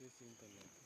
Ase internet.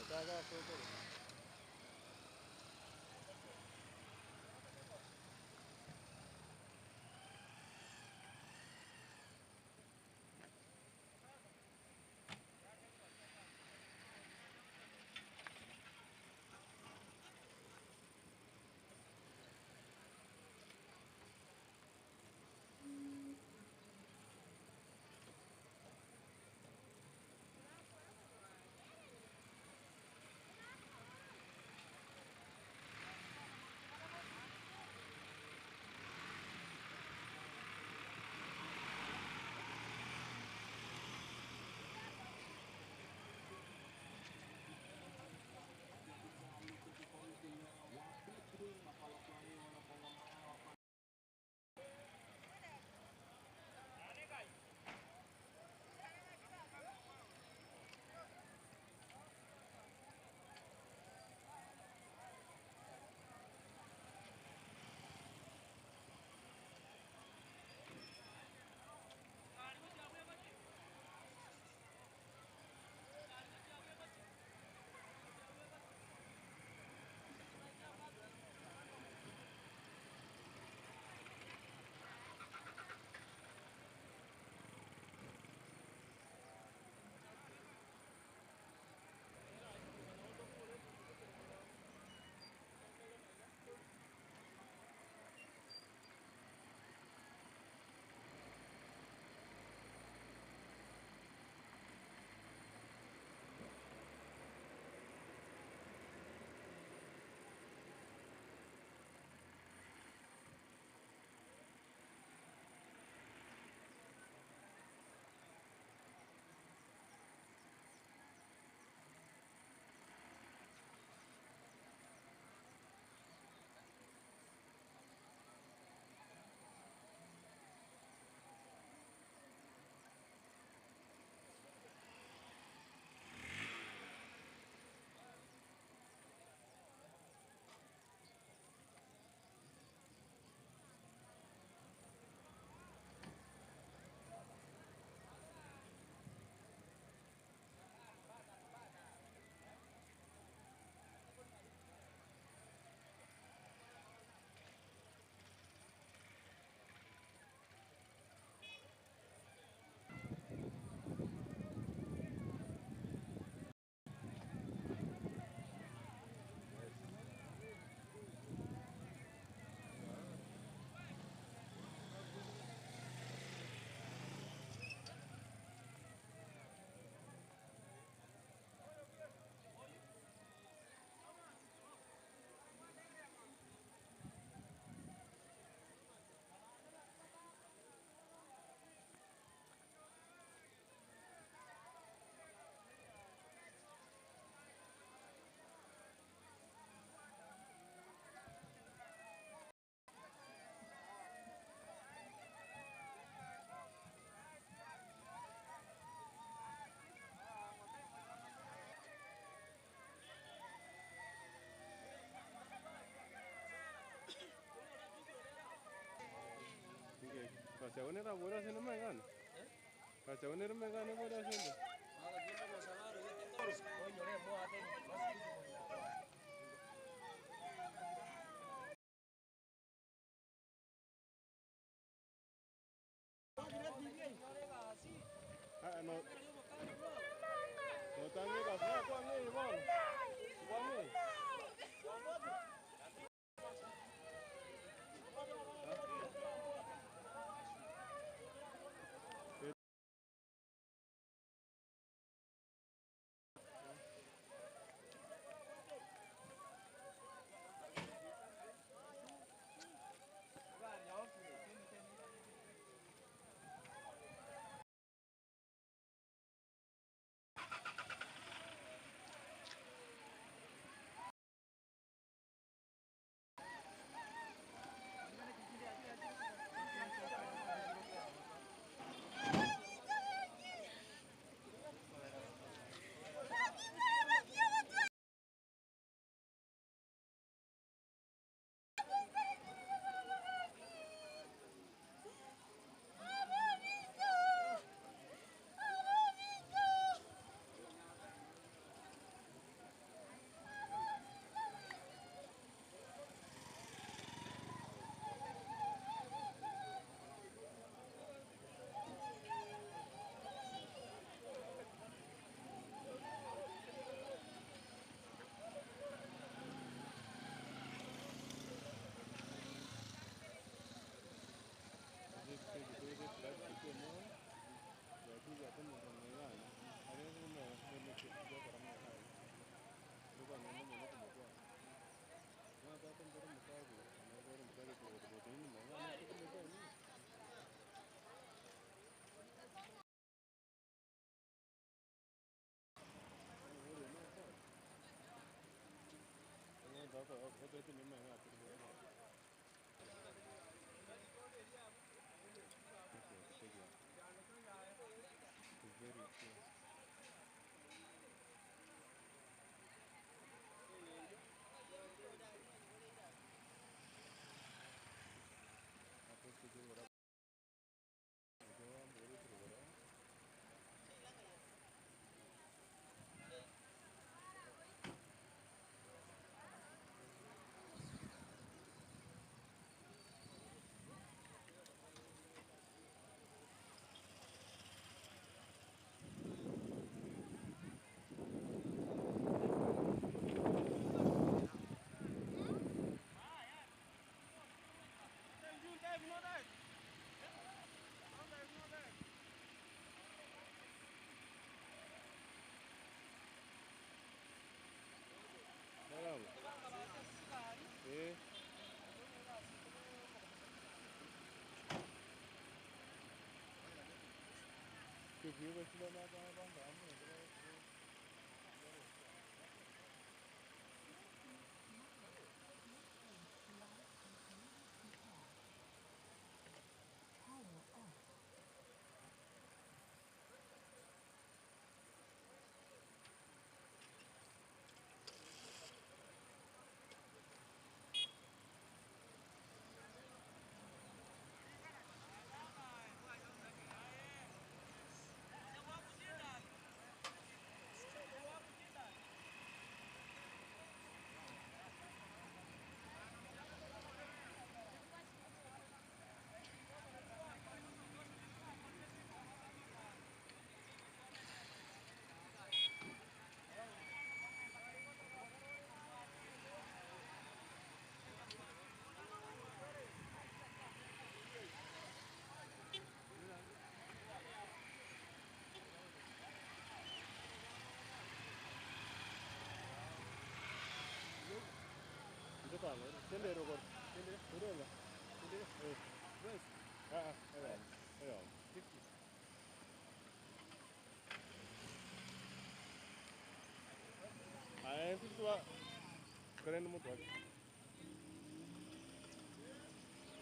Otaga ase okore. Kachagua bora ase namang'ana? Kachagua namang'ana bora ase ende? Ah, no. No tange.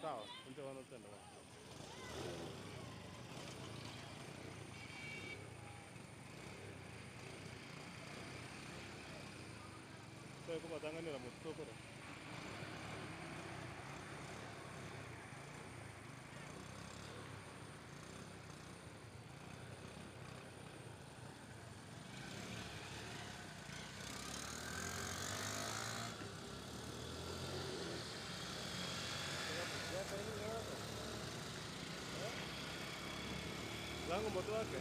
Sawa, inche bono totende bono. Toe kobatang'anera motwe tokore. Lango moto wake.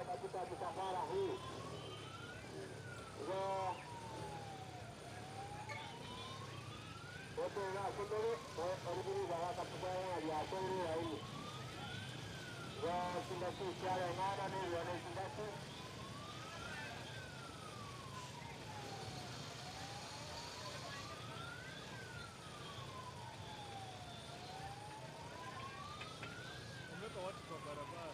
Katika misafara hii Wameweka watu kwa barabara.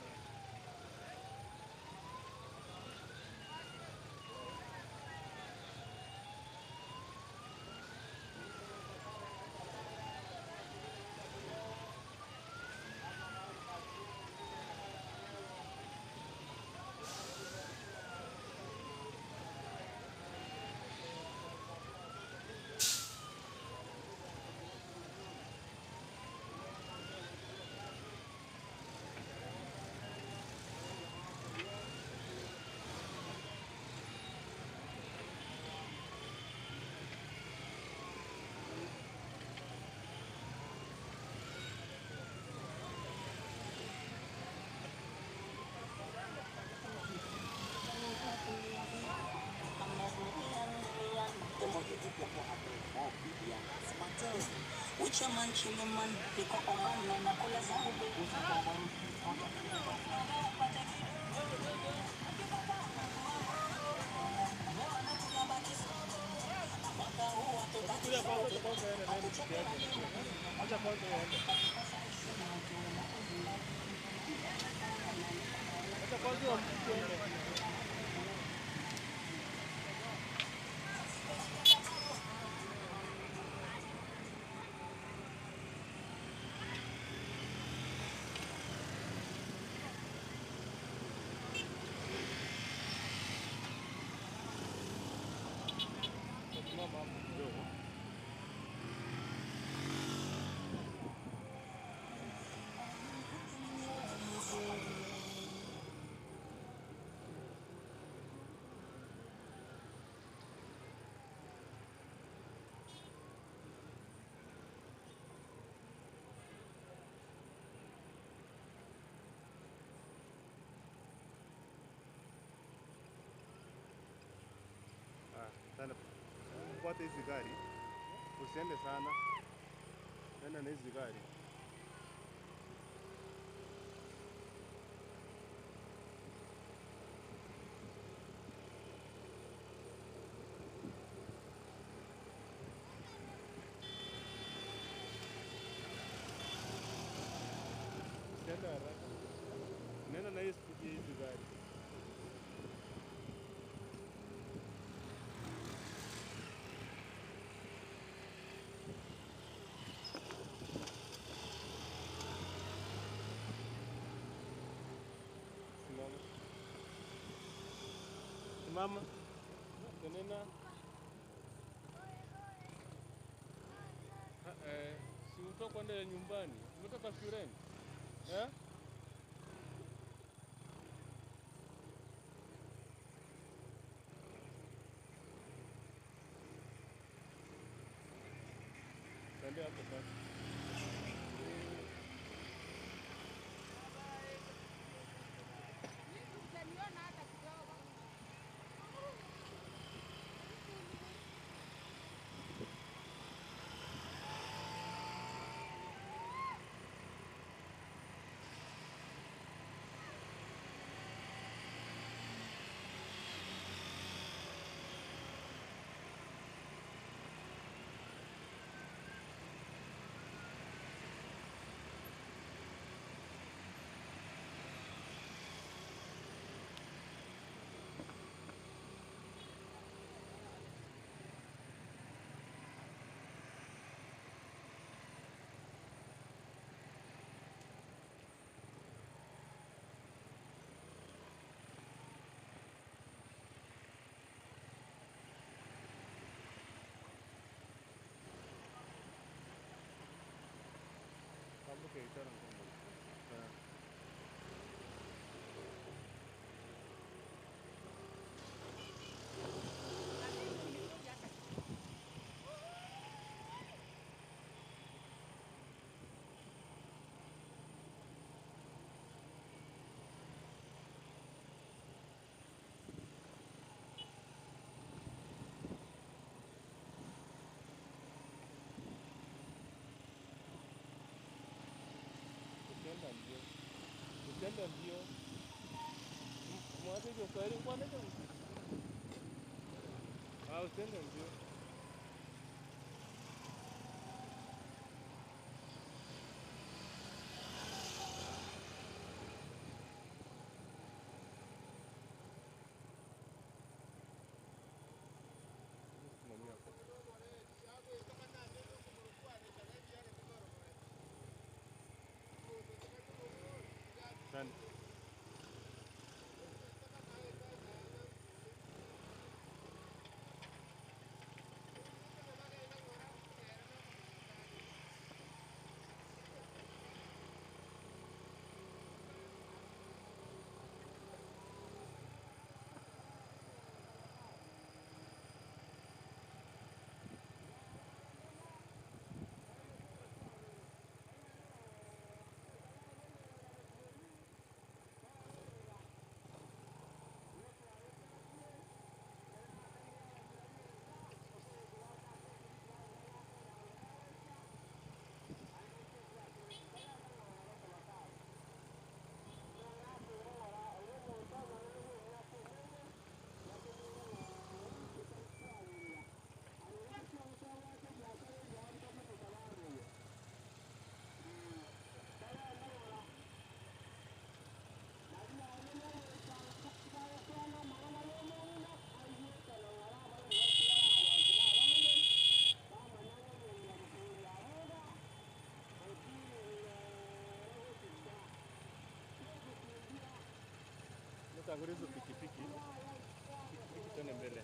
Kuja kwanza kwanza ende nende peke yake. Acha kwanza uende. Acha kwanza uende. Simama hapo kidogo. Ah, sana. Fuata hizi gari. Usiende sana. Nenda na hizi gari. Usiende haraka. Nenda na hii spidi ya hizi gari. Simama. Simama. Tenena. Eh, si utoka kwenda nyumbani. Umetoka shuleni. Eh? Tembea hapo basi. Utaniona hata kidogo. Usiende mbio. Mwache hiyo Kiswahili nkwanete Ah, usiende mbio. Simamia hapo. Twende. Nitangulia hizo pikipiki. Pikipiki twende mbele.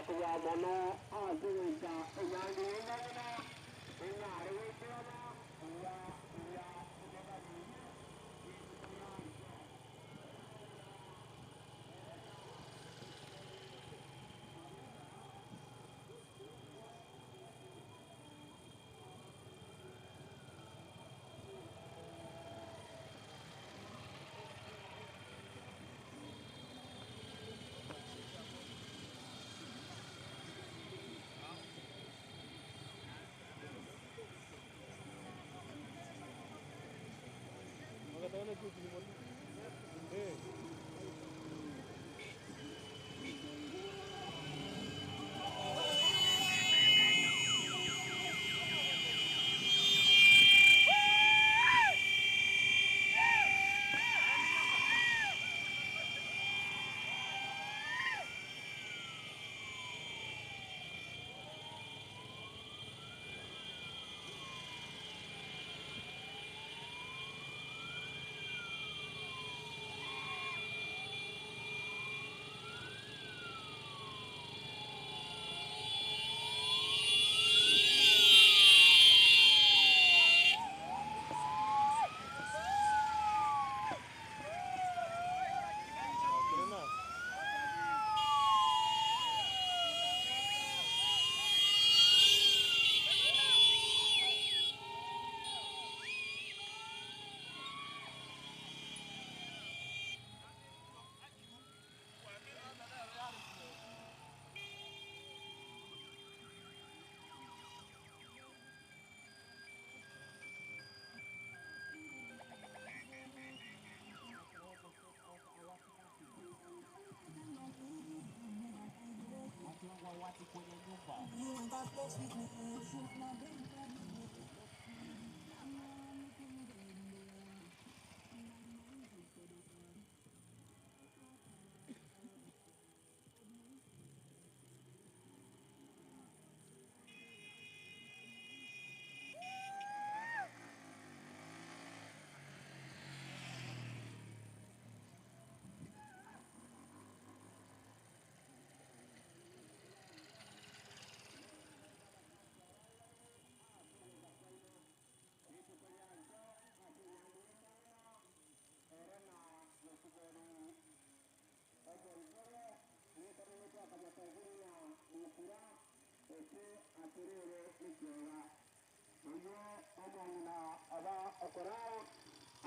kobua mono ase goika enyangi y'endagera enyare goikerana buya buya egeganirie rituko riaye.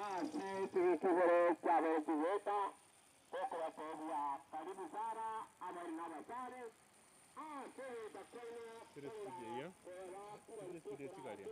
Ase ekegoro kiabo kigweta gokobatebia karibu sana abari n'abasare ase goeta kwaino. Sire studio ya. Sire studio chigari.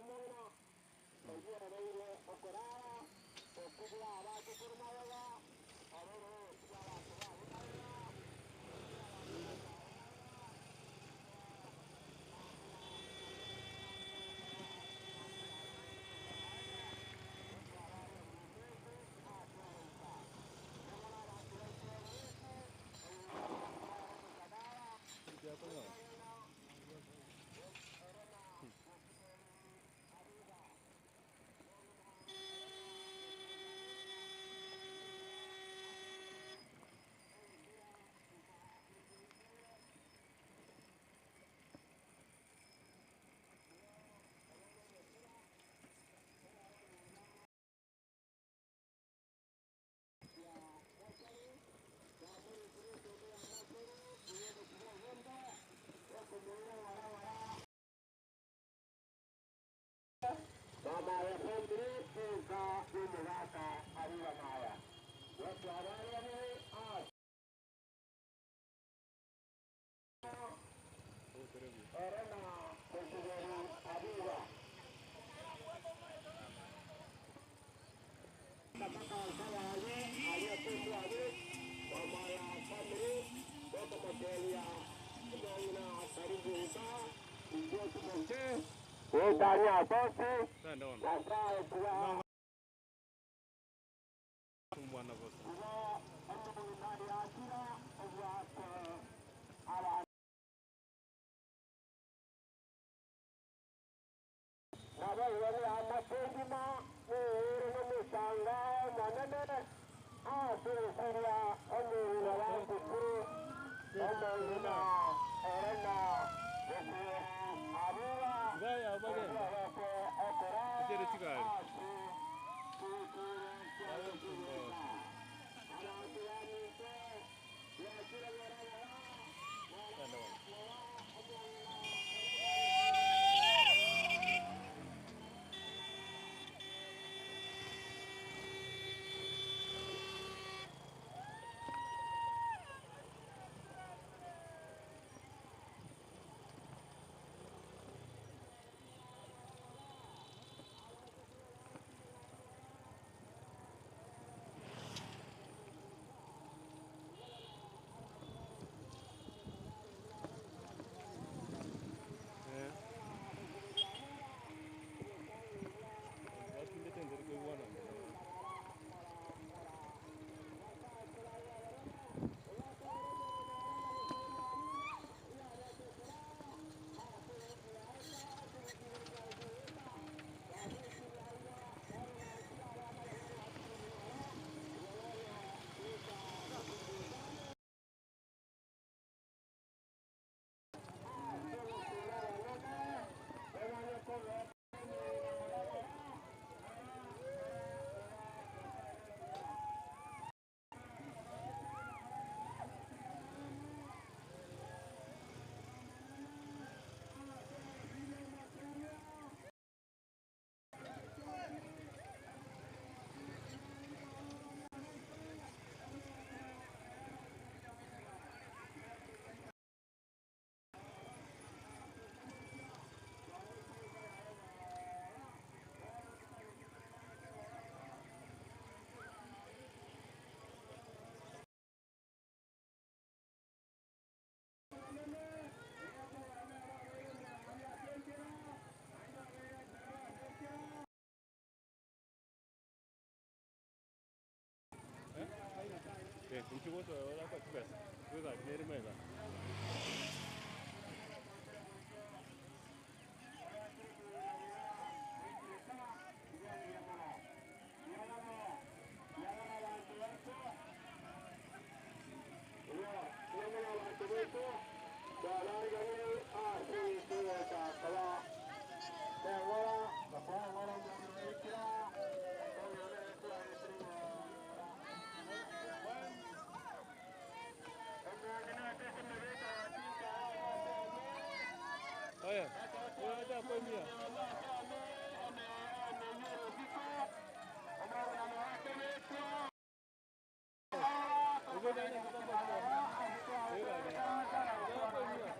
Sasa ona. Mwana bosa. Eh. Batindete ndiri koigwana mono. Eh, inchi gosoa ora chibesa. Beka nere mega. Oye, oye, acha kwa mia. Ugo nani kwa mia? Beka kwa mia.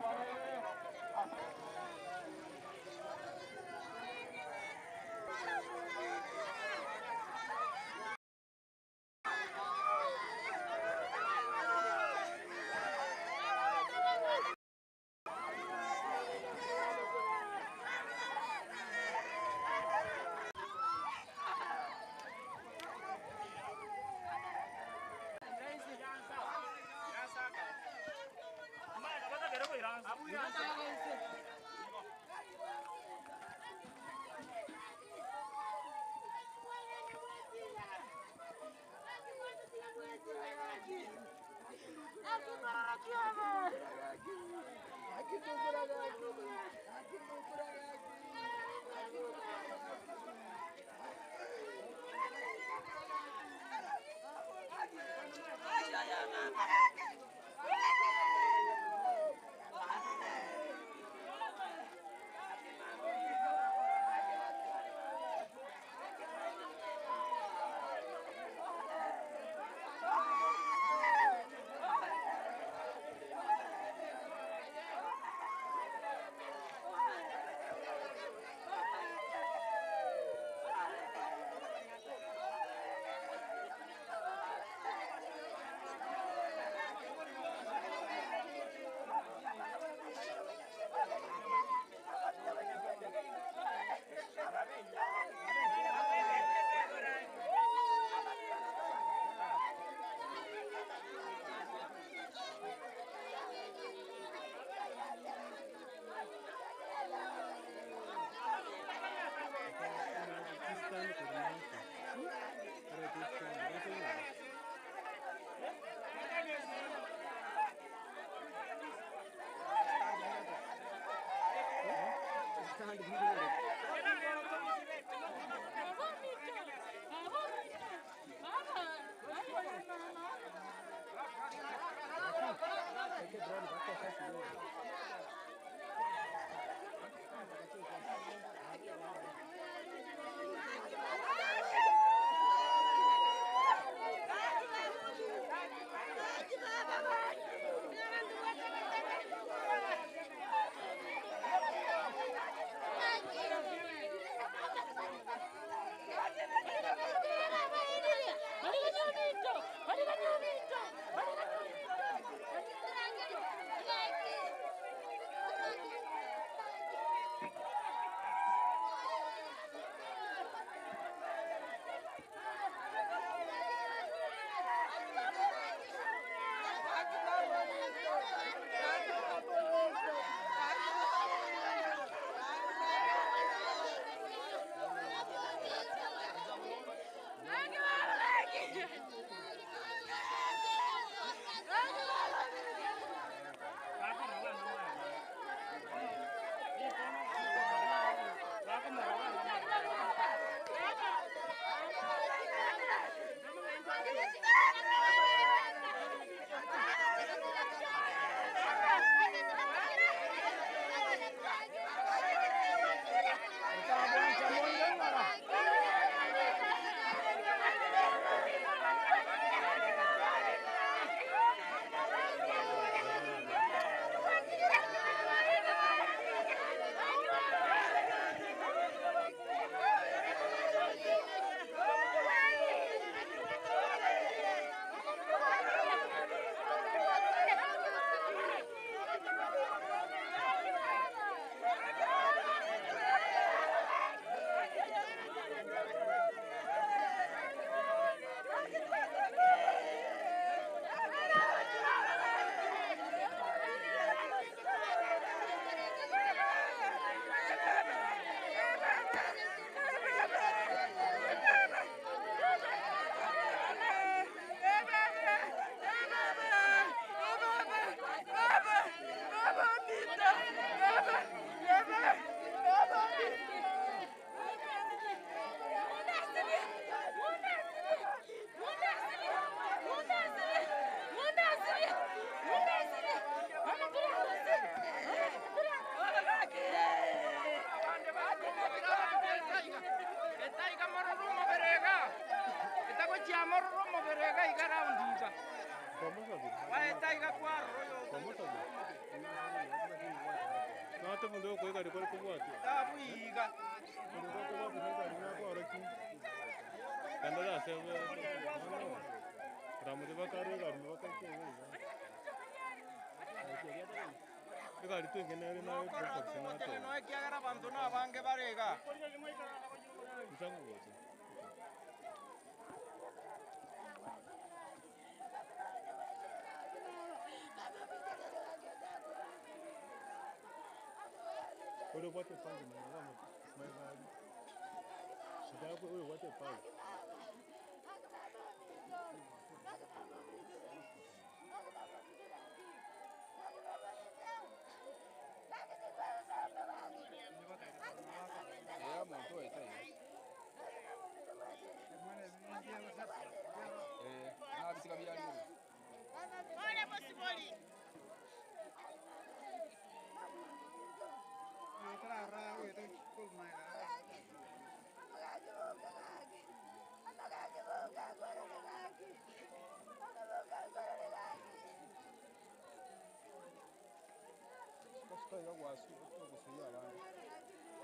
Ekiagera abanto nabange bare iga.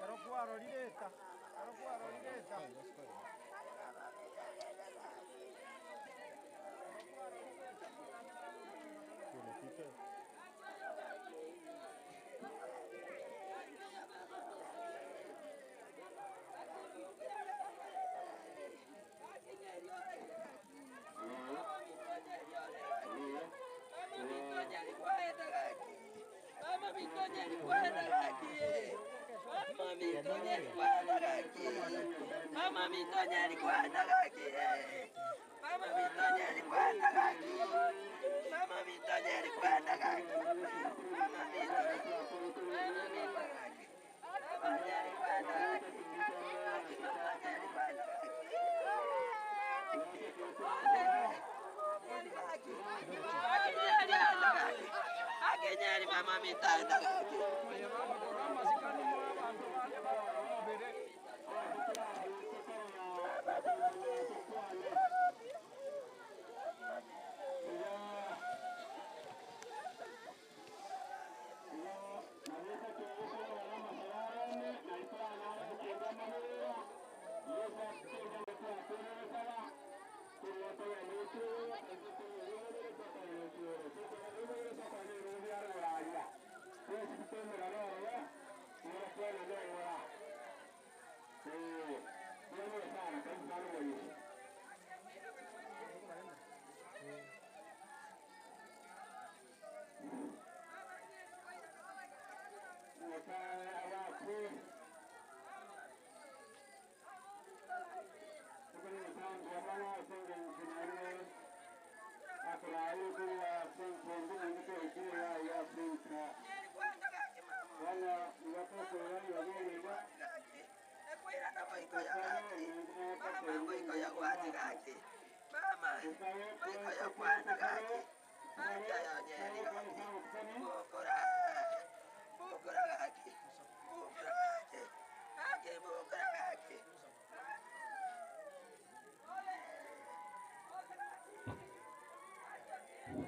Ekero kwarorire eta, ekero kwarorire eta. Gaki nyeri mama minto aenda gaki. Aye bagokora amasikani moe abanto bande barore omobere. Nyeri kwenda gaki mama. Gaki. Ekoirana moikoyo gaki. Mama moikoyo gwati gaki. Mama moikoyo kwana gaki. Ancha yo nyeri gaki. Bukura. Bukura gaki. Bukura gaki. Gaki bukura gaki.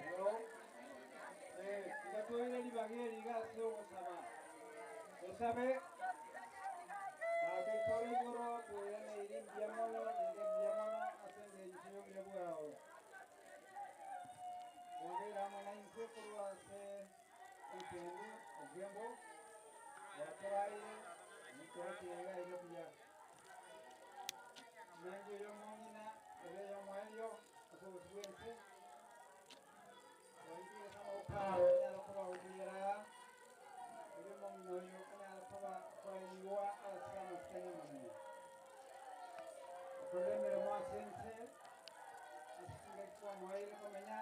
Hello? Tiga toire ribaga eri iga ase ogosaba. Tosabe, Tata oitore igoro, toiraneire mbuya mono naende mbuya mono ase engencho y'obuya bwao. Kwabeire amo naintwe korwa ase ekendu obuya gwatoraire, nitwakire iga iga buya. Enyangi eye omong'ina ere ey'omoerio ase obosio bw'ense, twaigure ase amaboko ao onyare koba obuyera, erio omong'ina oyo anyare koba koenigwa ase amasikani amanene. Okorire emeremo ase ense, ase chingaki kwamoeire komenya,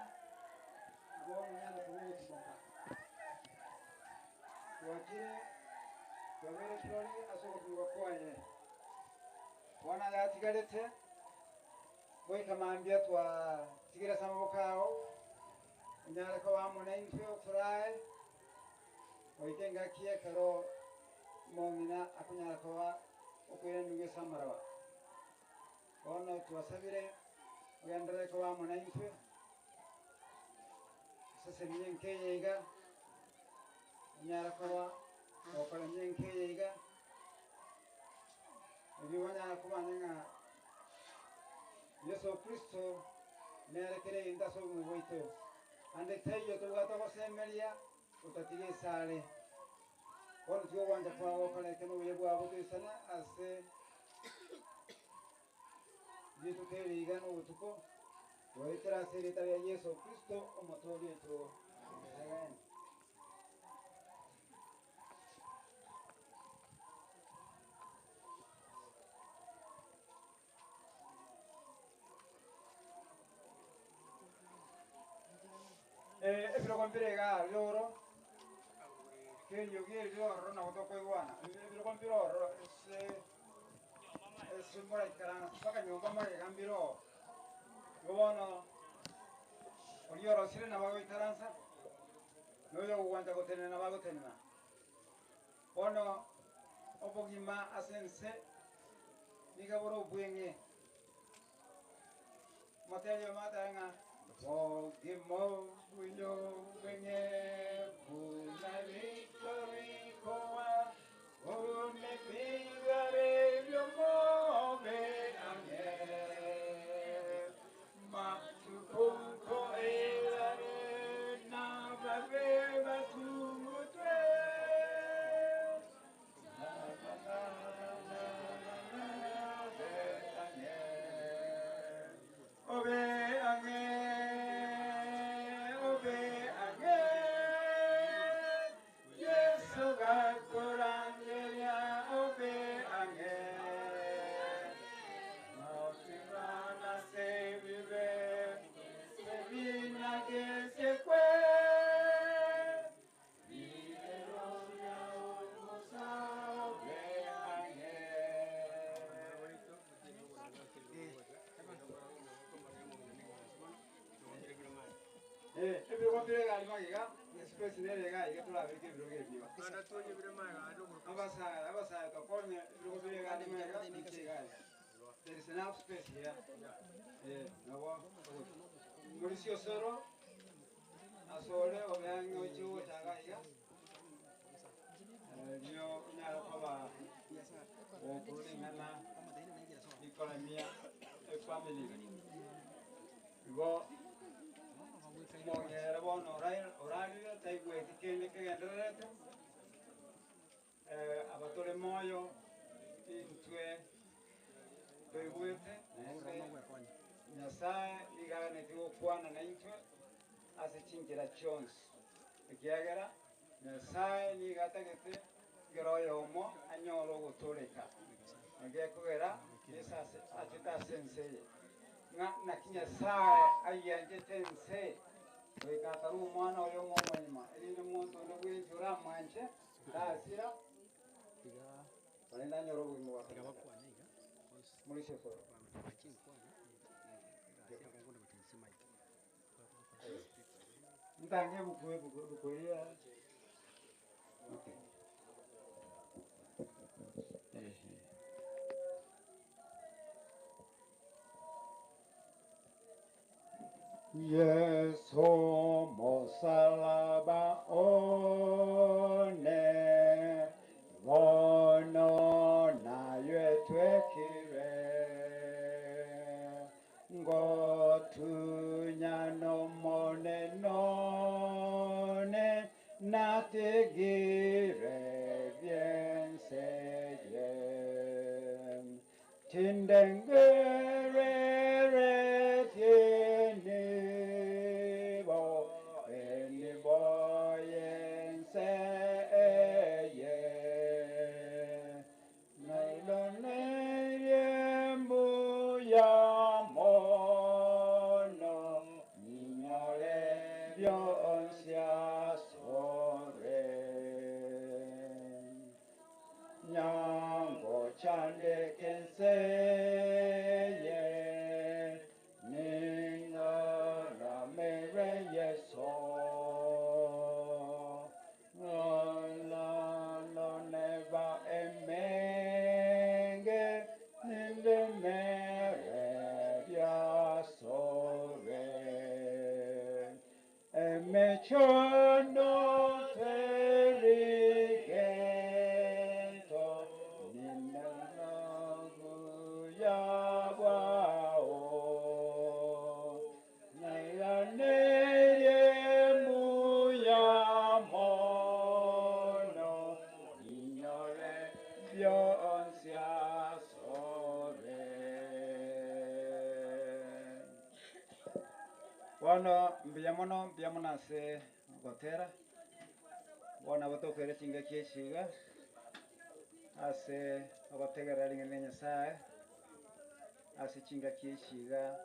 na bono onyare koba ogotimoka. Twachire, twabeire kirori ase ogotimoka kwaye. Bono ayatigarete, goika mambia twatigire ase amaboko ao, onyare koba amo naintwe otorae, goika engaki ekero omong'ina akonyara koba okoiranigwa ase amaraba. Bono twasabire ogenderere koba amo naintwe, osesenie enka eye iga, onyare koba okoremia enka eye iga, erio banyare komanya ng'a Yeso Kristo nere kera egento ase obogima bwaito. Ande taiyo tobwate ogosemeria gotatiga esare. Bono tiga ogwancha kwao gokoreke nobuya bwao botoisane ase rituko eri iga na obotuko, goetera ase erieta ria Yeso Kristo Omotoori oito. Amen. Ebirogo mbire iga rioro, keriogi erio ororo nabo tokoigwana. Ebirogo mbire ororo ase ase moraikaranse mpaka nyomba magega mbire oo. Igo bono, oria orosire nabo agoikaransa, na oyo ogwancha gotenena nabo agotenena. Bono obogima ase ense nigo bore obweng'e. Omotebia omotere ng'a bogima obuya obweng'e buna riko rikoa buna ebigare bi'omobe ang'e matuko nkoerare nababe batugutwe Obe ang'e. Eh, ebirogo mbire iga aria magega, espace nere iga iga torabeke ebirogo ebio. Abasae, abasae tokonye ebirogo bire iga aria magega, inche iga iga. There is enough space here. Eh, nabo, morisia osoro, asore obe ang'e oche gocha iga iga, erio onyare koba gokoring'ana rikoremia efamily. Igo omong'ina bono orarire taigweti kende kegendererete, aba tore moyo intwe toigwete naende Nyasae nigo aganetie gokwana naintwe ase chinchera chionsi, ekiagera Nyasae nigo atagete kera oyomo anyore ogotooreka, na gekogera Yeso achete ase ense eye, ng'a naki Nyasae ayianchete ense goika akarua Omwana oye omomoima, erinde omonto onde bwensi oramwanche tasira, korende anyore obogima bwa kare na kare. Morisia osoro. Ntange ebuku ebuku ebuku eria. Okay. Ehe. Yeso mosalaba one, bono naye twekire. Ngotunyana Omonene one, natigire bi'ense eye. Tindengereretie nibo, enibo y'ense eye. Nairaneirie mbuya mono, ninyore bionsi asore. Nyangochandeke ense eye, ning'aramere Yeso. Ng'olano neba emenge, nindemere biasore. Emechando teri gento, ninanabuya bwao. Nairaneirie mbuya mono, ninyore bionsi asore. Bono mbuya mono, mbuya mono ase ogotera, bono nabo tokoira chingaki echi iga, ase ogotegerera ring'ana ria Nyasaye, ase chingaki echi iga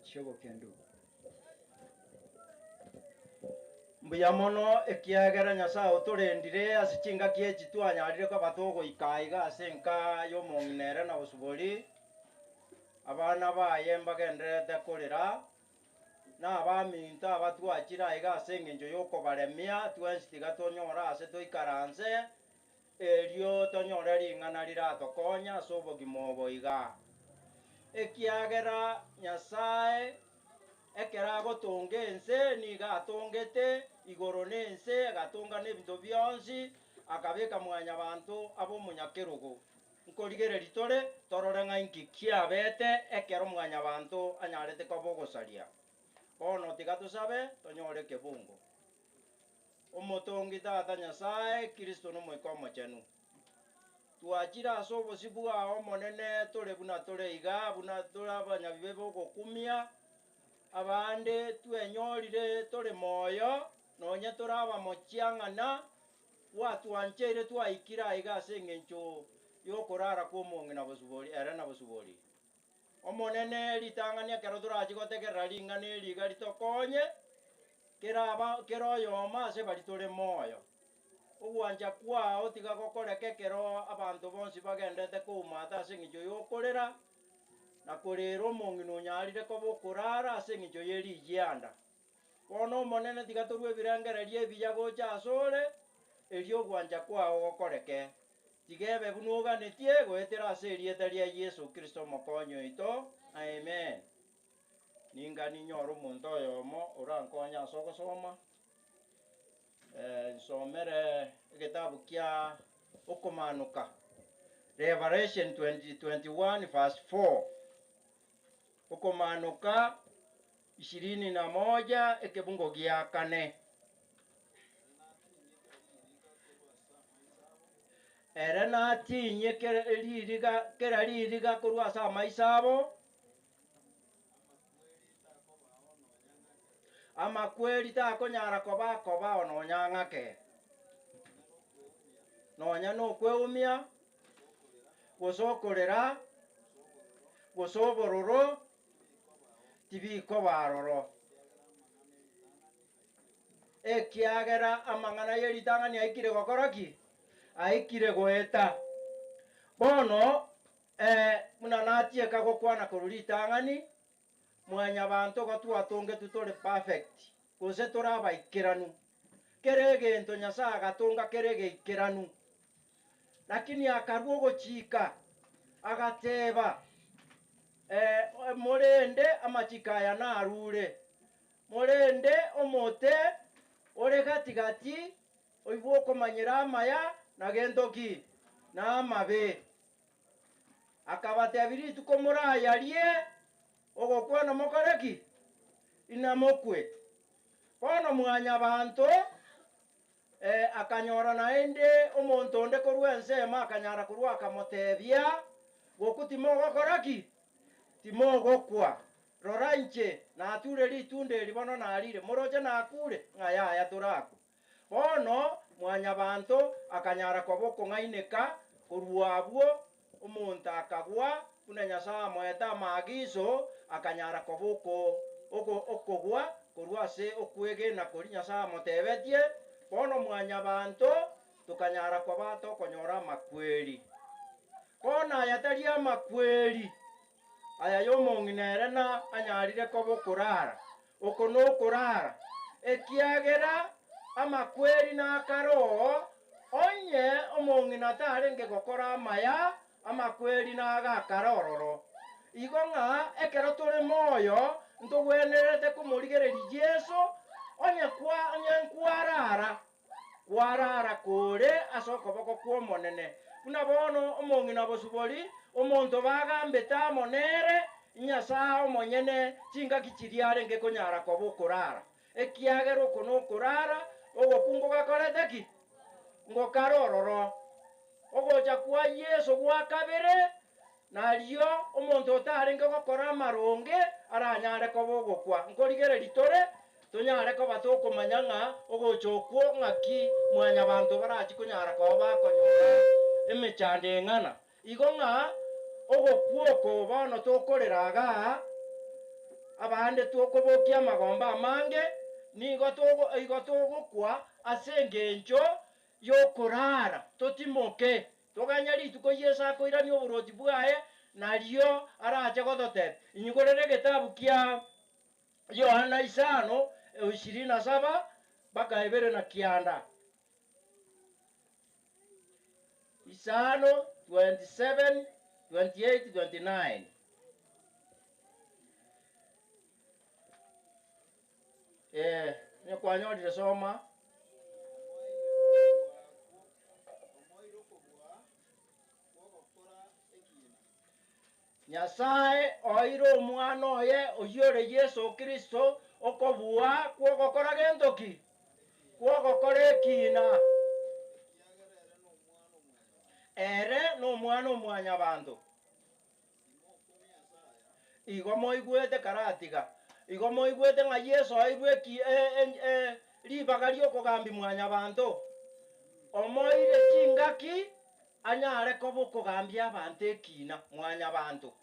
chi'obokendu. Mbuya mono, ekiagera Nyasae otorendire ase chingaki echi twanyarire koba togoika aiga ase enka y'omong'ina ere na bosibori, abana baye mbagendererete korera, na abaminto aba twachire aiga ase engencho y'okobaremia, twensi tiga tonyore aase toikaranse, Erio tonyore ring'ana riratokonye ase obogima obo iga. Ekiagera Nyasae ekero agotonga ense nigo atongete igoro na ense, agatonga na ebinto bionsi, akabeka mwanyabanto abe omonyakerogo. Nkorigereria tore torore ng'a inki kiabete ekero mwanyabanto anyarete koba ogosaria. Bono tiga tosabe tonyore ekebungo. Omotongi Tata Nyasae, Kristo n'Omoika Omochenu. Twachire ase obosio bwao Omonene tore buna tore iga, buna tore abanyabibe b'ogokumia, abande twenyorire tore moyo, nonye tore abamochiang'ana, gwatwancheire twaikire aiga ase engencho y'okorara kw'omong'ina bosibori, ere na bosibori. Omonene, ritang'ani ekero torache gotegerera ring'ana eri iga ritokonye, kera aba kera oyomo ase baria tore moyo. Ogwancha kwao tiga gokoreke ekero abanto bonsi bagendete koumata ase engencho y'okorera, na korera omong'ina onyarire koba okorara ase engencho ye rigianda. Bono Omonene tiga torue ebirengererio ebiya gocha asore, erio ogwancha kwao gokoreke. Tiga ebe buna oganetie goetera ase erieta ria Yeso Kristo Omokonyi oito. Amen. Ninga ninyore omonto oyomo orankonye ase ogosoma, nsomere egetabu kia Okomaanoka, Revelation 21 verse 4. Okomaanoka ishirini na moja ekebungo gia kane. Ere natinyie kera ririga korwa ase amaiso abo. Amakweri takonyara koba akobao nonya ng'ake, nonya nokweumia, gose okorera, gose obororo, tibikoba aroro, ekiagera amang'ana ye ritang'ani aikire gokora ki? Aikire goeta. Bono Ee, buna natieka gokwana korwa ritang'ani, Mwanyabaanto igo twatongetwe tore perfect, gose tore abaikeranu. Kera egento Nyasae agatonga kere egeikeranu. Lakini akarua ogochika, agateba, Ee, morende amachiko aya narure, morende omote ore gati-gati Oigwe okomanyera amaya na gento ki? Na amabe. Akabatebia, Rituko morayarie ogokwana mokore ki? Inamokwe. Bono mwanyabanto akanyora naende omonto onde korwa ensemo akanyara korwa akamotebia, Gokwa timogokora ki? Timogokwa. Rora inche nature ritunda eri bono narire, moroche nakure? Ng'a yaya torakwe. Bono Mwanyabaanto akanyara koba okong'aineka korwa abwo, omonto akagwa, buna Nyasae amoete amaagiso, akanyara koba okogwa korwa ase okwegena koria Nyasae amotebetie. Bono Mwanyabaanto tokanyara koba tokonyora amakweri. Bono aya tari amakweri, aya y'omong'ina ere na anyarire koba okorara, Oko nokorara, ekiagera amakweri nakare oo, onye omong'ina tarenge gokora amaya, amakweri nagakare ororo. Igo ng'a ekero tore moyo ntogwenerete komorigereria Yeso, onye kwa onye nkwarara, Kwarara kore ase okoboko kw'Omonene, buna bono omong'ina bosibori, omonto bagambete amo nere, Nyasae omonyene, chingaki chiria arenge konyara koba okorara, ekiagera oko nokorara, ogokungu gakorete ki? Ngokare ororo. Ogocha kwa Yeso gwa kabere, nario omonto otarenge gokora amaronge aranyare koba ogokwa. Nkorigereria tore, tonyare koba tokomanya ng'a ogocha okwo ng'aki mwanyabanto barachie konyara koba bakonyora emechando eng'ana. Igo ng'a ogokwa oko bono tokorera igaa, abande tokobokia amagomba amange, nigo togo igo togokwa ase engencho y'okorara, totimoke, toganye rituko Yeso akoirania oborwoti bwaye, nario arache gototebia. Inyigorere egetabu kia Yohana isano, ishirini na saba mpaka ibere na kianda. Isano, 27, 28, 29. Ee, onye kwanyorire soma. Nyasae oeire Omwana oye, oyio ore Yeso Kristo, okobua kw'ogokora gento ki? Kw'ogokora ekiina. Ere n'Omwana o Mwanyabanto. Igo moigwete karatiga, igo moigwete ng'a Yeso airwe eki ribaga ri'okogambia mwanyabanto, omoeire chingaki anyare koba okogambia abanto ekina mwanyabanto.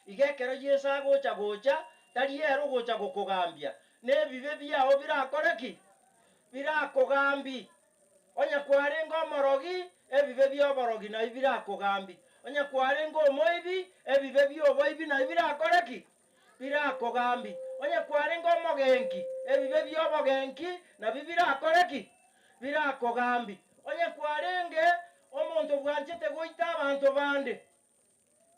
Igo ekero Yeso agocha gocha, tari ere ogocha gokogambia, nebibe biao birakore ki? Birakogambie. Onye kwarenge omorogi, ebibe bi'oborogi nabio birakogambie. Onye kwarenge omoibi, ebibe bi'oboibi nabio birakore ki? Birakogambie. Onye kwarenge omogenki, ebibe bi'obogenki nabio birakore ki? Birakogambie. Onye kwarenge omonto bwanchete goita abanto bande,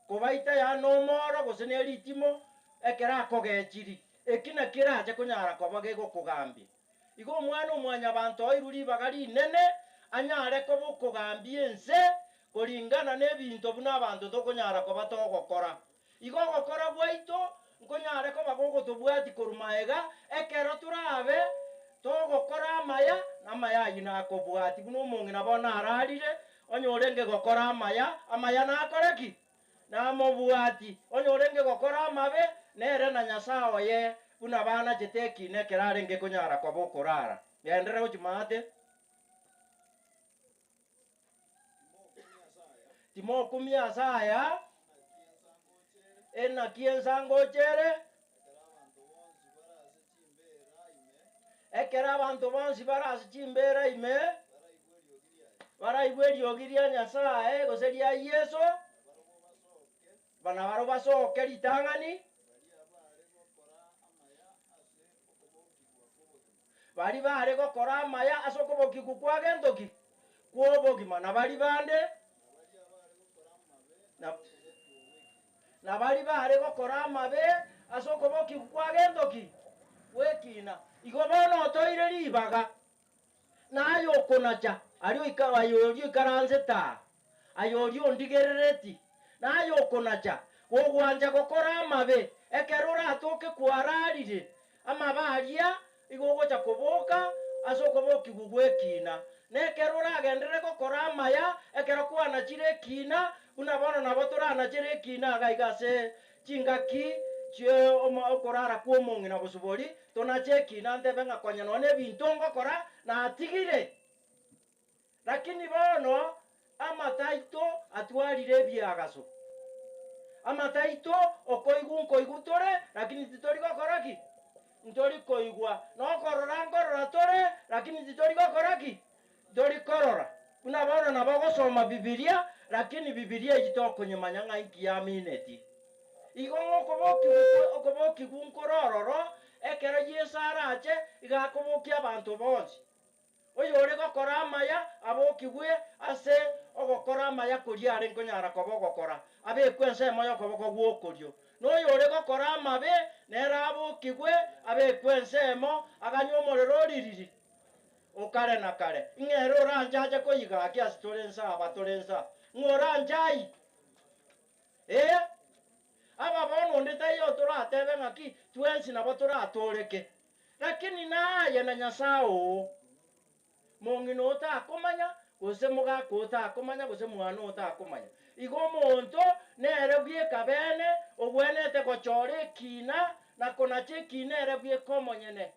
kobaita yaani nomoro gose ne ritimo ekero akogechiri, eki nakio erache konyara koba gegokogambia. Igo Omwana-o-mwanyabanto oirwe ribaga rinene anyare koba okogambia ense koringana nebinto buna abanto tokonyara koba togokora. Igo ogokora gwaito nkonyare koba gogotobwatia korwa magega ekero torabe togokora amaya, na amaya ayio nakobwatie buna omong'ina bono ararire, onye orenge gokora amaya, amaya nakore ki? Namobwatie. Onye orenge gokora amabe, nere na Nyasae oye buna banachete ekina ekero arenge konyara koba okorara. Genderera gochia maate. Timokumia ase aya, enaki ensangocha ere, ekero abanto bonsi bare ase chimbeera ime, baraigwe eriogi ria Nyasae gose ria Yeso, nabarobwo basoke ritang'ani. Baria baare gokora amaya ase okobokigwa kwa gento ki? Kw'obogima, na baria bande na baria baare gokora amabe ase okobokigwa kwa gento ki? Gw'ekina. Igo bono otoire ribaga, na aye okonacha aria oika aye oria oikaransete aa, aye oria ondigerereti, na aye okonacha, gogwancha gokora amabe, ekero oratoke kwararire amabe aria, igo ogocha koboka ase okobokigwa gw'ekina. Na ekero oragenderere gokora amaya, ekero kwanachire ekina, buna bono nabo toranachere ekina iga iga ase chingaki chi'okorara kw'omong'ina bosibori, tonache ekina ntebe ng'a konya nonya nebinto ngokora natigire. Lakini bono amato aito atwarire ebiagaso. Amato aito okoigwa nkoigwa tore, lakini titori gokora ki? Ntori koigwa. Na okorora nkorora tore, lakini titori gokora ki? Ntori korora. Buna bono nabo ogosoma Bibilia, lakini Bibilia eyio tokonyemanya ng'a inki yamineti. Igo ng'a okobokigwa okobokigwa nkore ororo, ekero Yeso arache, iga akobokia abanto bonsi. Oyore gokora amaya abokigwe ase ogokora amaya koria are nkonyara koba ogokora, abekwe ensemo y'okoboko gw'okorio. Na oyore gokora amabe nere abokigwe, abekwe ensemo, aganywe omorero oririri o kare na kare. Ng'a ere oranche ache koyiga gaki ase tore nsa aba tore nsa? Ng'a oranche ayi? Ee, aba bono onde taiyo toratebe ng'aki twensi nabo toratooreke. Lakini naye na Nyasae oo, mong'ina oo takomanya, gose mogaka oo takomanya, gose mwana oo takomanya. Igo omonto nere bweka bene ogwenerete gochora ekina na konacha ekina ere bweka omonyene.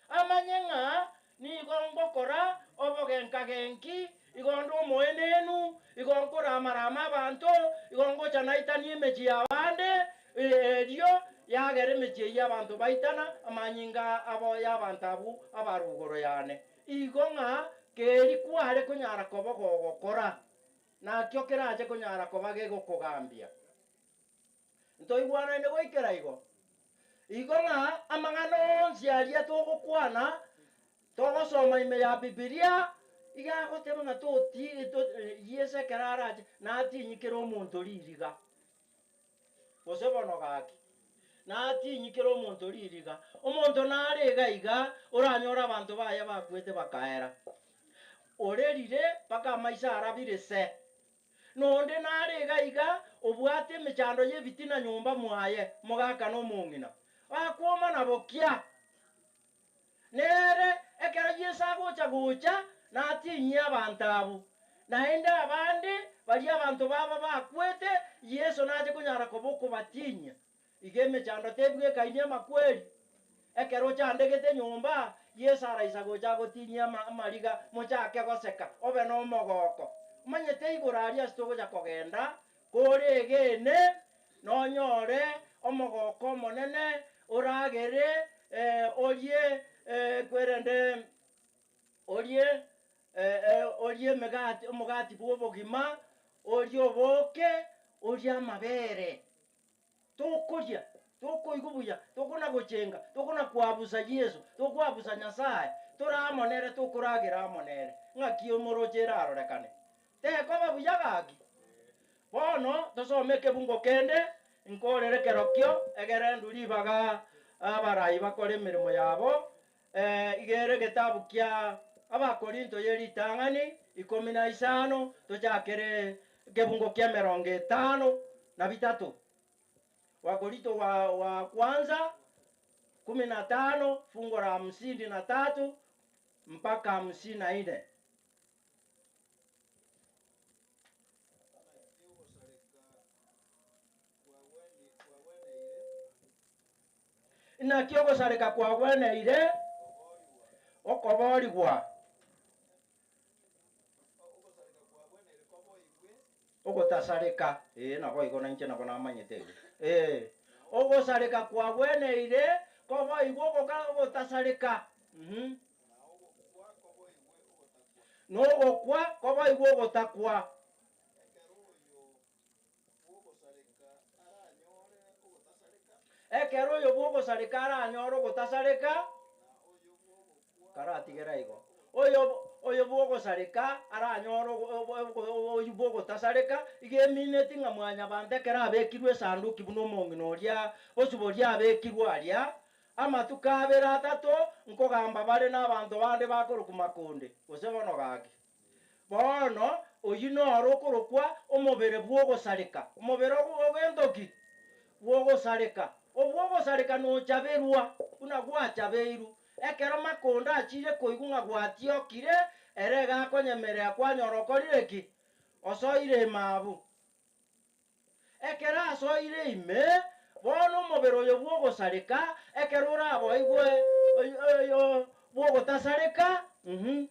Amanye ng'a nigo ngokora obogenka-genki, igo nde omoenenu, igo nkorama-rama abanto, igo ngocha naitanie emechie y'abande, erio yagera emechie eyio abanto baitana amanyinga abo y'abanto abwo abarugoro yane. Igo ng'a keri kware konyara koba gogokora, nakio kerache konyara koba gegokogambia. Ntoigwanaine goikera igo. Igo ng'a amang'ana onsi aria togokwana, togosoma ime ya Bibilia, iga agoteba ng'a toti Yeso ekero arache, natinyikere omonto ririga, gose bono gaki, natinyikere omonto ririga. Omonto nare iga iga, oranyore abanto baye bakwete bakaera, orerire mpaka amaiso arabire se. Na onde nare iga iga obwate emechando y'ebitina nyomba mwaye, mogaka na omong'ina, bakwoma na bokia. Nere ekero Yeso agocha gocha, natinyie abanto abwo. Naende abande baria abanto babo bakwete, Yeso nache konyara koba okobatinyia. Iga emechando tebwekaini amakweri. Ekero ochandegete nyomba, Yeso araisa gocha agotinyie amariga, mochake goseka, obe nomogooko. Omanyete igoro aria ase togocha kogenda, koregene, nonyore omogooko omonene, oragere, orie, kwerende orie orie emegati, omogati bw'obogima, orie obooke, orie amabere. Tokoria. Tokoigwa buya, tokona gochenga, tokona koabusa Yeso, tokoabusa Nyasae, tore amo nere tokoragera amo nere. Ng'aki omoroche erarorekane? Tekoba buya gaki. Bono tosome ekebungo kende, nkorere kerokio, egere ndwe ribaga abarai bakore emeremo yabo. Iga ere egetabu kia Abakorinto ye ritang'ani ikomi na isano, tochakere ekebungo kia emerongo etano na bitato. Wakorito wa, wa kwanza kumi na tano fungo la hamsini na tatu mpaka hamsini na nne. Naki ogosareka kwagweneire okoboorigwa. Ogotasareka, ee, naboigo nainche nabo namanyete igo. Ee, ogosareka kwagweneire koboigwe ogoka ogotasareka. Uhum. Na ogokwa koboigwe ogotakwa. Ekero oyo bw'ogosareka aranyore ogotasareka, karatigere igo. Oyo oyo bw'ogosareka aranyore oyio bw'ogotasareka, iga emineti ng'a mwanyabanto ekero abekirwe esanduki buna omong'ina oria, bosuboria abekirwe aria, amatuko abere atato, nkogamba bare nabanto bande bakorokwa makonde, gose bono gaki. Bono oyio noro okorokwa omobere bw'ogosareka. Omobere ogento ki? Bw'ogosareka. Obw'ogosareka nochaberwa buna gwachabeirwe. Ekero makonda achire koigwa ng'a gwatiokire, ere iga akonyemerea kwanyora okorire ki? Osoire ime abwo. Ekero asoire ime, bono omobere oyo bw'ogosareka, ekero oraboigwe oyo bw'ogotasareka,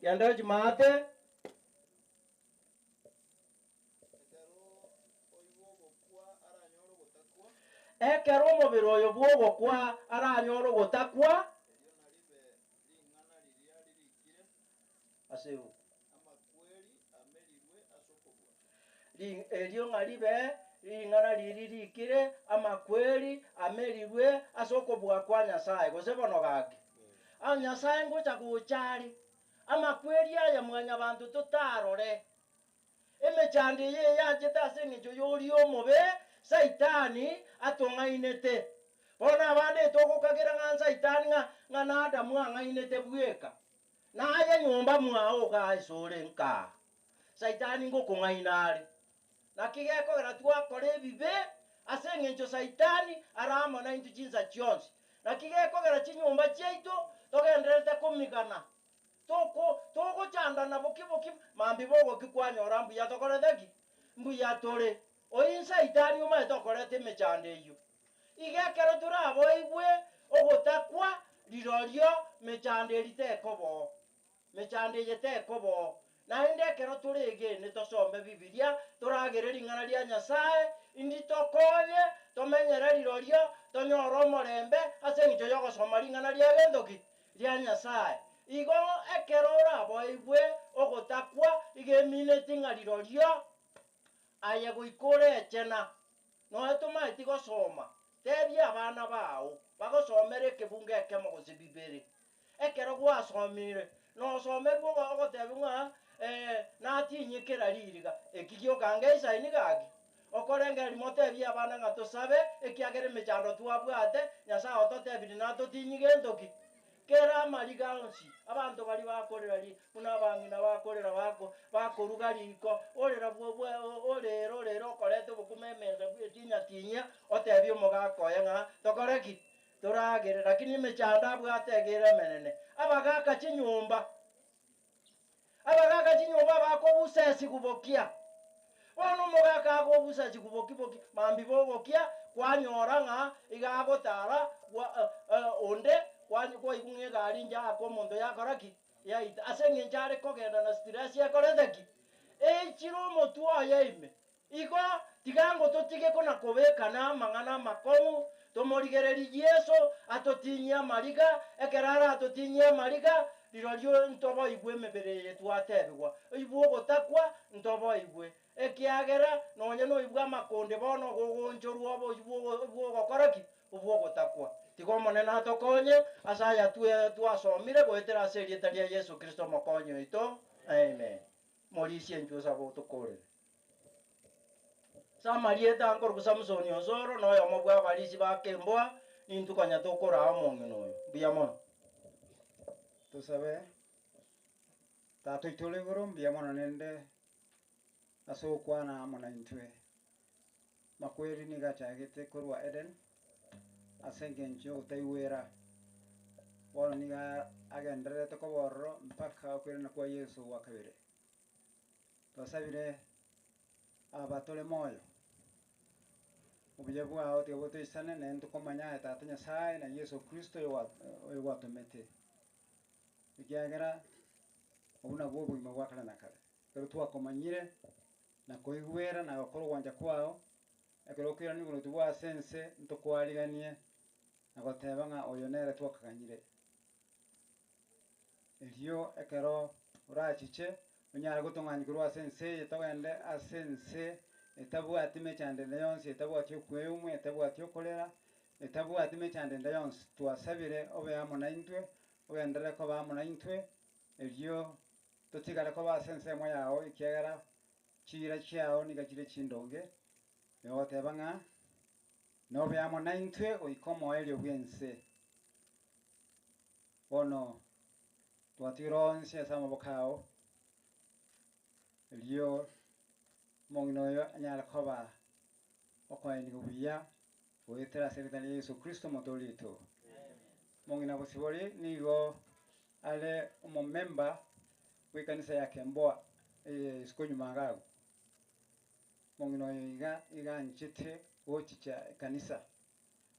genda ochimaate. Ekero omobere oyo bw'ogokwa aranyore ogotakwa, ase ebuku. Erio ng'a ribe ring'ana riria ririkire, Amakweri amerirwe ase okobua kwa Nyasae, gose bono gaki. Aa Nyasae ngocha gocha are, amakweri aya mwanyabanto totarore. Emechando eye eyanchete ase engencho y'oria omobe, Saitani atong'ainete. Bono abande etogokagera ng'a Saitani ng'a ng'a n'Adamu ang'ainete bweka. Naye nyomba mwao igaa ase ore nkaa. Saitani ngokong'aina are. Naki gekogera twakora ebibe ase engencho Saitani are amo naintwe chinsa chionsi. Naki gekogera chinyomba chiaito togendererete komigana, toko togochandana boki boki, mambia bogokia kwanyora mbuya tokorete ki? Mbuya tore. Oyio Saitani omanyete okoreta emechando eyio. Iga ekero toraboigwe ogotakwa, rirorio mechando eria tekoba oo. Mechando eye tekoba oo. Naende ekero tore egene tosome Bibilia, toragere ring'ana ria Nyasae, indi tokonye, tomenyere rirorio, tonyore omorembe ase eng'encho y'ogosoma ring'ana ria gento ki? Ria Nyasae. Igo ekero oraboigwe ogotakwa, iga emineti ng'a rirorio aye goika orechena, nonya tomaeti gosoma, tebia abana bao bagosomere ekebungo ekemo gose bibere. Ekero gwasomire, nosomerwe ogotebiwa ng'a natinyie kera ririga, eki gioka ngesaini gaki. Okorengereria motebie abana ng'a tosabe, ekiagera emechando twabwate, Nyasae ototebirie natotinyie gento ki? Kera amariga onsi, abanto baria bakorera ri, buna abang'ina bakorera bako bakoruga riko, orera bwo bwe orere orere okoreta obokima emesa bwetinyatinyia, otebie omogaka oye ng'a tokore ki? Toragere, lakini emechando abwate egere emenene. Abagaaka chinyomba, abagaaka chinyomba bakobusa esigubokia. Bono omogaka akobusa esiguboki boki, mambia bogokia, kwanyora ng'a iga agotara gwa onde kwaigwa ng'a egari inche aka omonto yakora ki? Yaita. Ase eng'encho are kogenda na stress ekorete ki? Eichire omotwe oye ime. Igo tiga ngototige kona-kobekana amang'ana amakong'u, tomorigererie Yeso atotinyie amariga, ekero aratotinyie amariga, rirorio ntoboigwe emebere eye twatebigwa, oibwe ogotakwa ntoboigwe, ekiagera nonya noibwe amakonde bono ogoonchorwa oboyio bw'ogokora ki? Obw'ogotakwa. Tiga Omonene atokonye ase aya twasomire goetera ase erieta ria Yeso Kristo Omokonyi oito. Amen. Morisie inchwe osabe otokorere. Ase amarieta nkorokwa Samsoni Osoro, na oyomo bw'abarisia ba Kemboa, nintwe konya tokoraa omong'ina oyo. Mbuya mono. Tosabe. Tata oito ore igoro, mbuya mono nende ase ogokwana amo naintwe. Makweri nigo achagete korwa Eden ase engencho y'ogotaigwera, bono nigo agendererete koba ororo mpaka okoirana kwa Yeso gwa kabere. Twasabire aba tore moyo, obuya bwao tiga botoisane naende tokomanya aye Tata Nyasae na Yeso Kristo oyogwatomete, ekiagera obwo nabwo obogima bwa kare na kare. Ekero twakomanyire na koigwera na gokora ogwancha kwao, ekero okoirania oboruoti bwao ase ense, ntokwariganie na goteba ng'a oyo nere twakaganyire. Erio ekero orachiche, onyare gotong'anyia korwa ase ense eye togende ase ense etabwati mechando ende yonsi, etabwati okweumwa, etabwati okorera, etabwati mechando ende yonsi. Twasabire obe amo naintwe, ogenderere koba amo naintwe, erio Totigare koba ase ensemo yao, ekiagera chiira chiao nigo chire chindonge, egoteba ng'a nobe amo naintwe goika omoerio bw'ense. Bono twatigire onsi ase amaboko ao, erio omong'ina oyo anyare koba okoenigwa buya goetera ase erieta ria Yeso Kristo Omotoori oito. Omong'ina Bosibori nigo Are omomemba bw'ekanisa ya Kemboa eye isiko nyuma iga agwo. Omong'ina oyo iga iga anchete gochicha ekanisa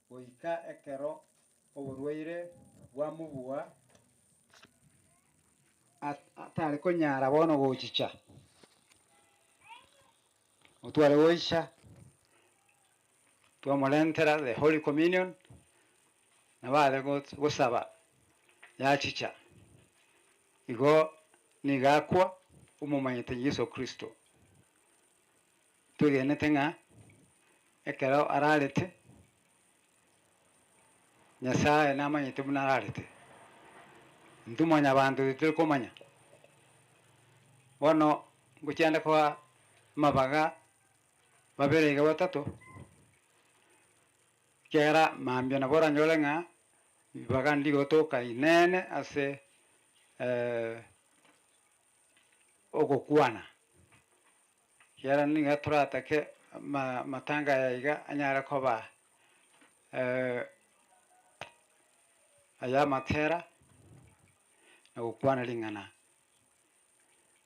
goika ekero oborwaire bwamobua atare konyara bono gochicha. Otware goicha twamorentera the holy communion Nabo are gosaba yachicha, igo nigo akwa omomanyete Yeso Kristo. Twegenete ng'a ekero ararete, Nyasae namanyete buna ararete. Intwe mwanyabanto tituri komanya. Bono ngochiande koa amabaga babere iga batato. Ekiagera mambia nabo oranyore ng'a ribaga ndigotoka inene ase ogokwana, ekiagera nigo toratake amatanga aya iga anyare koba aya amatera na gokwana ring'ana.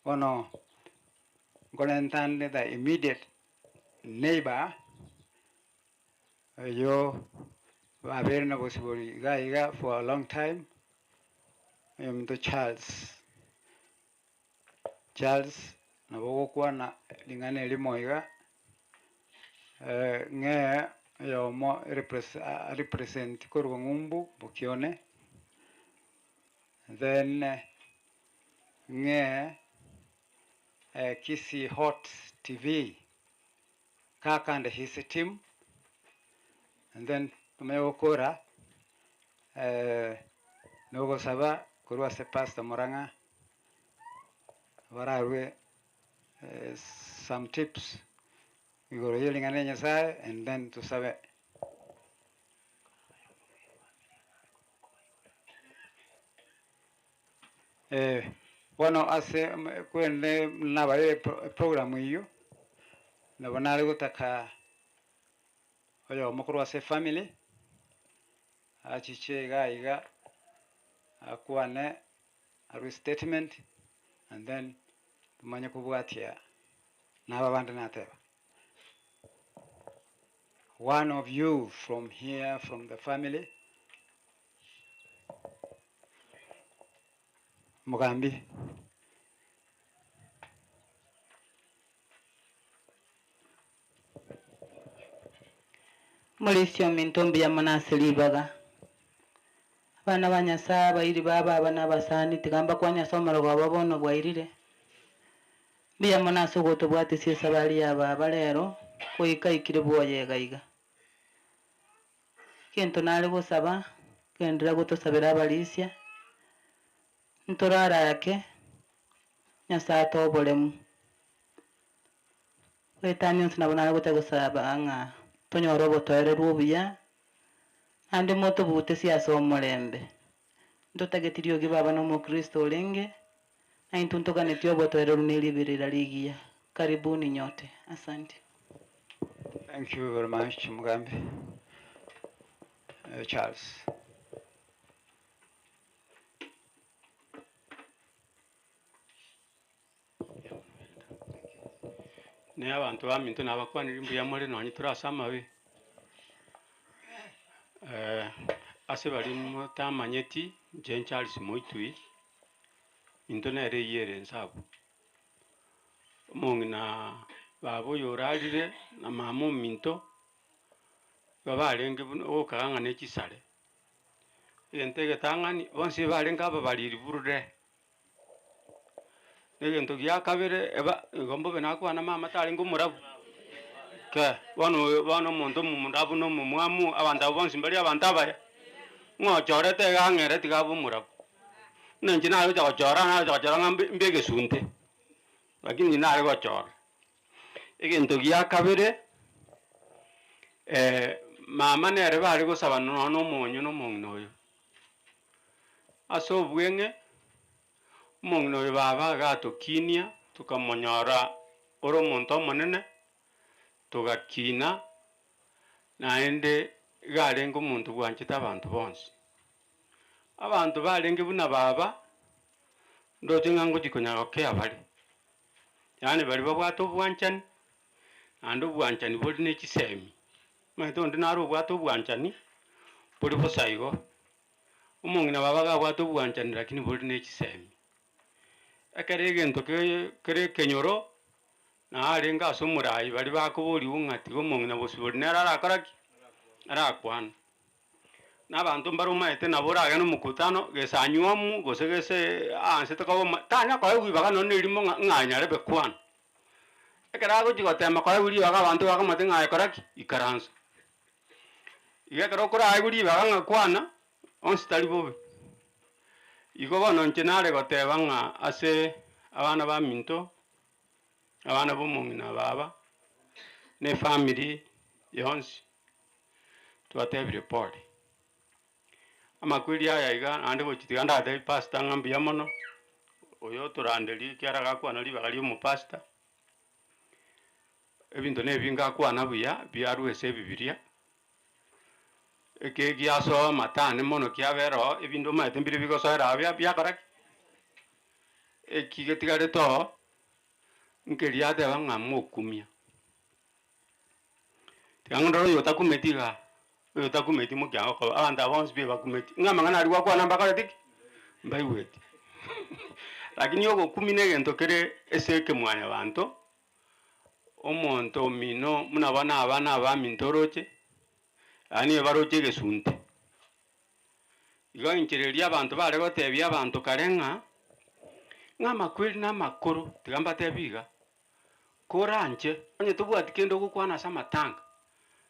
Bono nkorenta nde the immediate neighbour. Oyio babeire na bosibori iga iga for a long time, oyominto Charles. Charles nabo ogokwana ring'ana erimo iga, ng'e oyomo arepresent korwa ng'umbu bokione, then ng'e Kisii Hot TV. Kaka and his team and then tomanye gokora nogosaba korwa ase Pastor Murang'a bararue some tips igoro ye ring'ana ria Nyasaye and then tosabe. Bono ase kwende nabarire eprogram eyio, nabo nare gotaka oyomo korwa ase efamily, achiche iga iga, akwane, arue statement and then tomanye kobwatia naba abande nateba. One of you from here from the family. Omogambi. Morisia ominto mbuya mono ase ribaga. Abana ba Nyasae, abairi ba baba na abasani, tiga mbakwanie ase omorogoba bono bwairire. Mbuya mono ase ogotobwatisia esabari ya baba rero, goika aikire bwoye iga iga. Egento nare gosaba, genderera gotosabera abarisia, ntorarake, Nyasae atoe oboremu. Goetania onsi nabo nare gocha gosaba ng'a tonyore obotoereru obuya, naende motobutesie ase omorembe. Ntotageti riogi baba na omokristo orenge, na intwe ntoganetie obotoereru ne riberera rigiya. Karibuni nyote. Asante. Thank you very much, Mugambi. Charles. Ne abanto baminto nabakwanirie mbuya more nonye tore ase amabe, ase baria motamanyeti inche Charles Moitui, intwe nere eywo ere inse abwo. Omong'ina baba oyo orarire na mama ominto, igo barenge buna ogokaga ng'a ne chisare, egento egetang'ani bonsi barenge ababariri burure. Egento gia kabere eba igo mbobe nakwana mama tarenge omorabu, kee, bono oyo bono omonto omorabu na omomwamu abanto abwo bonsi mbari abanto abaya, ng'a ochorete iga ang'ere tiga abe omorabu. Buna inche nare gocha gochora nare gocha gochora ng'a mbe mbe egesunte, lakini nare gochora. Egento gia kabere, mama nere bare gosaba nonya na omonyo na omong'ina oyo. Ase obweng'e, omong'ina oyo baba agatokinia, tokamonyora ore omonto omonene, togakina, naende iga arenge omonto bwanchete abanto bonsi. Abanto barenge buna baba, ndoche ng'a ngochia konya gokea bare, yaani baria babwate obwanchani, naende obwanchani bore ne chisemi. Omanyete onde nare obwate obwanchani, bore bosa igo, omong'ina baba iga abwate obwanchani lakini bore ne chisemi. Ekero egento kere ekenyoro, nao arenge ase omorai baria bakoboriwa ng'a tiga omong'ina bosibori nere arakora ki? Arakwane. Na abanto mbare omanyete nabo oragende omokutano, gese anywomu, gose gese aansete koba omo tanya koegwa ribaga nonye na erimo ng'a ng'a anyarebe kwana. Ekero agochia gotema koegwa ribaga abanto bakamotebia ng'a aye kora ki? Ikaransa. Igo ekero okoraegwe ribaga ng'a kwana, onsi tari bobe. Igo bono inche nare goteba ng'a ase abana baminto, abana ba omong'ina baba, na efamiri yonsi, twatebire pole. Amakweri aya iga naende gochia tiga ndatebie pastor ng'a mbuya mono, oyo otoranderie ekiagera agakwana ribaga ria omopastor, ebinto na ebinge akwana buya biarwa ase ebibiria, eke giasoa amatani mono kiabera oo, ebinto omanyete mbire bigosoera abwo biakora ki? Eki getigarete oo, nkeria ateba ng'a mokumia. Tiga ng'o ndore oyo otakumeti igaa, oyo otakumeti mokiango koba, abanto aba bonsi pi bakumeti, ng'a amang'ana aria gwakwana mbakoreti ki? Mbaigweti. Lakini ogokumia na egento kere ase ekemwanyabanto, omonto omino buna bono abana abaminto oroche, yaani baroche egesunte. Igo enchera eria abanto bare gotebia abanto kare ng'a, ng'a amakweri na amakoro, tiga mbatebie iga. Koranche, onye tobwati kende ogokwana ase amatanga,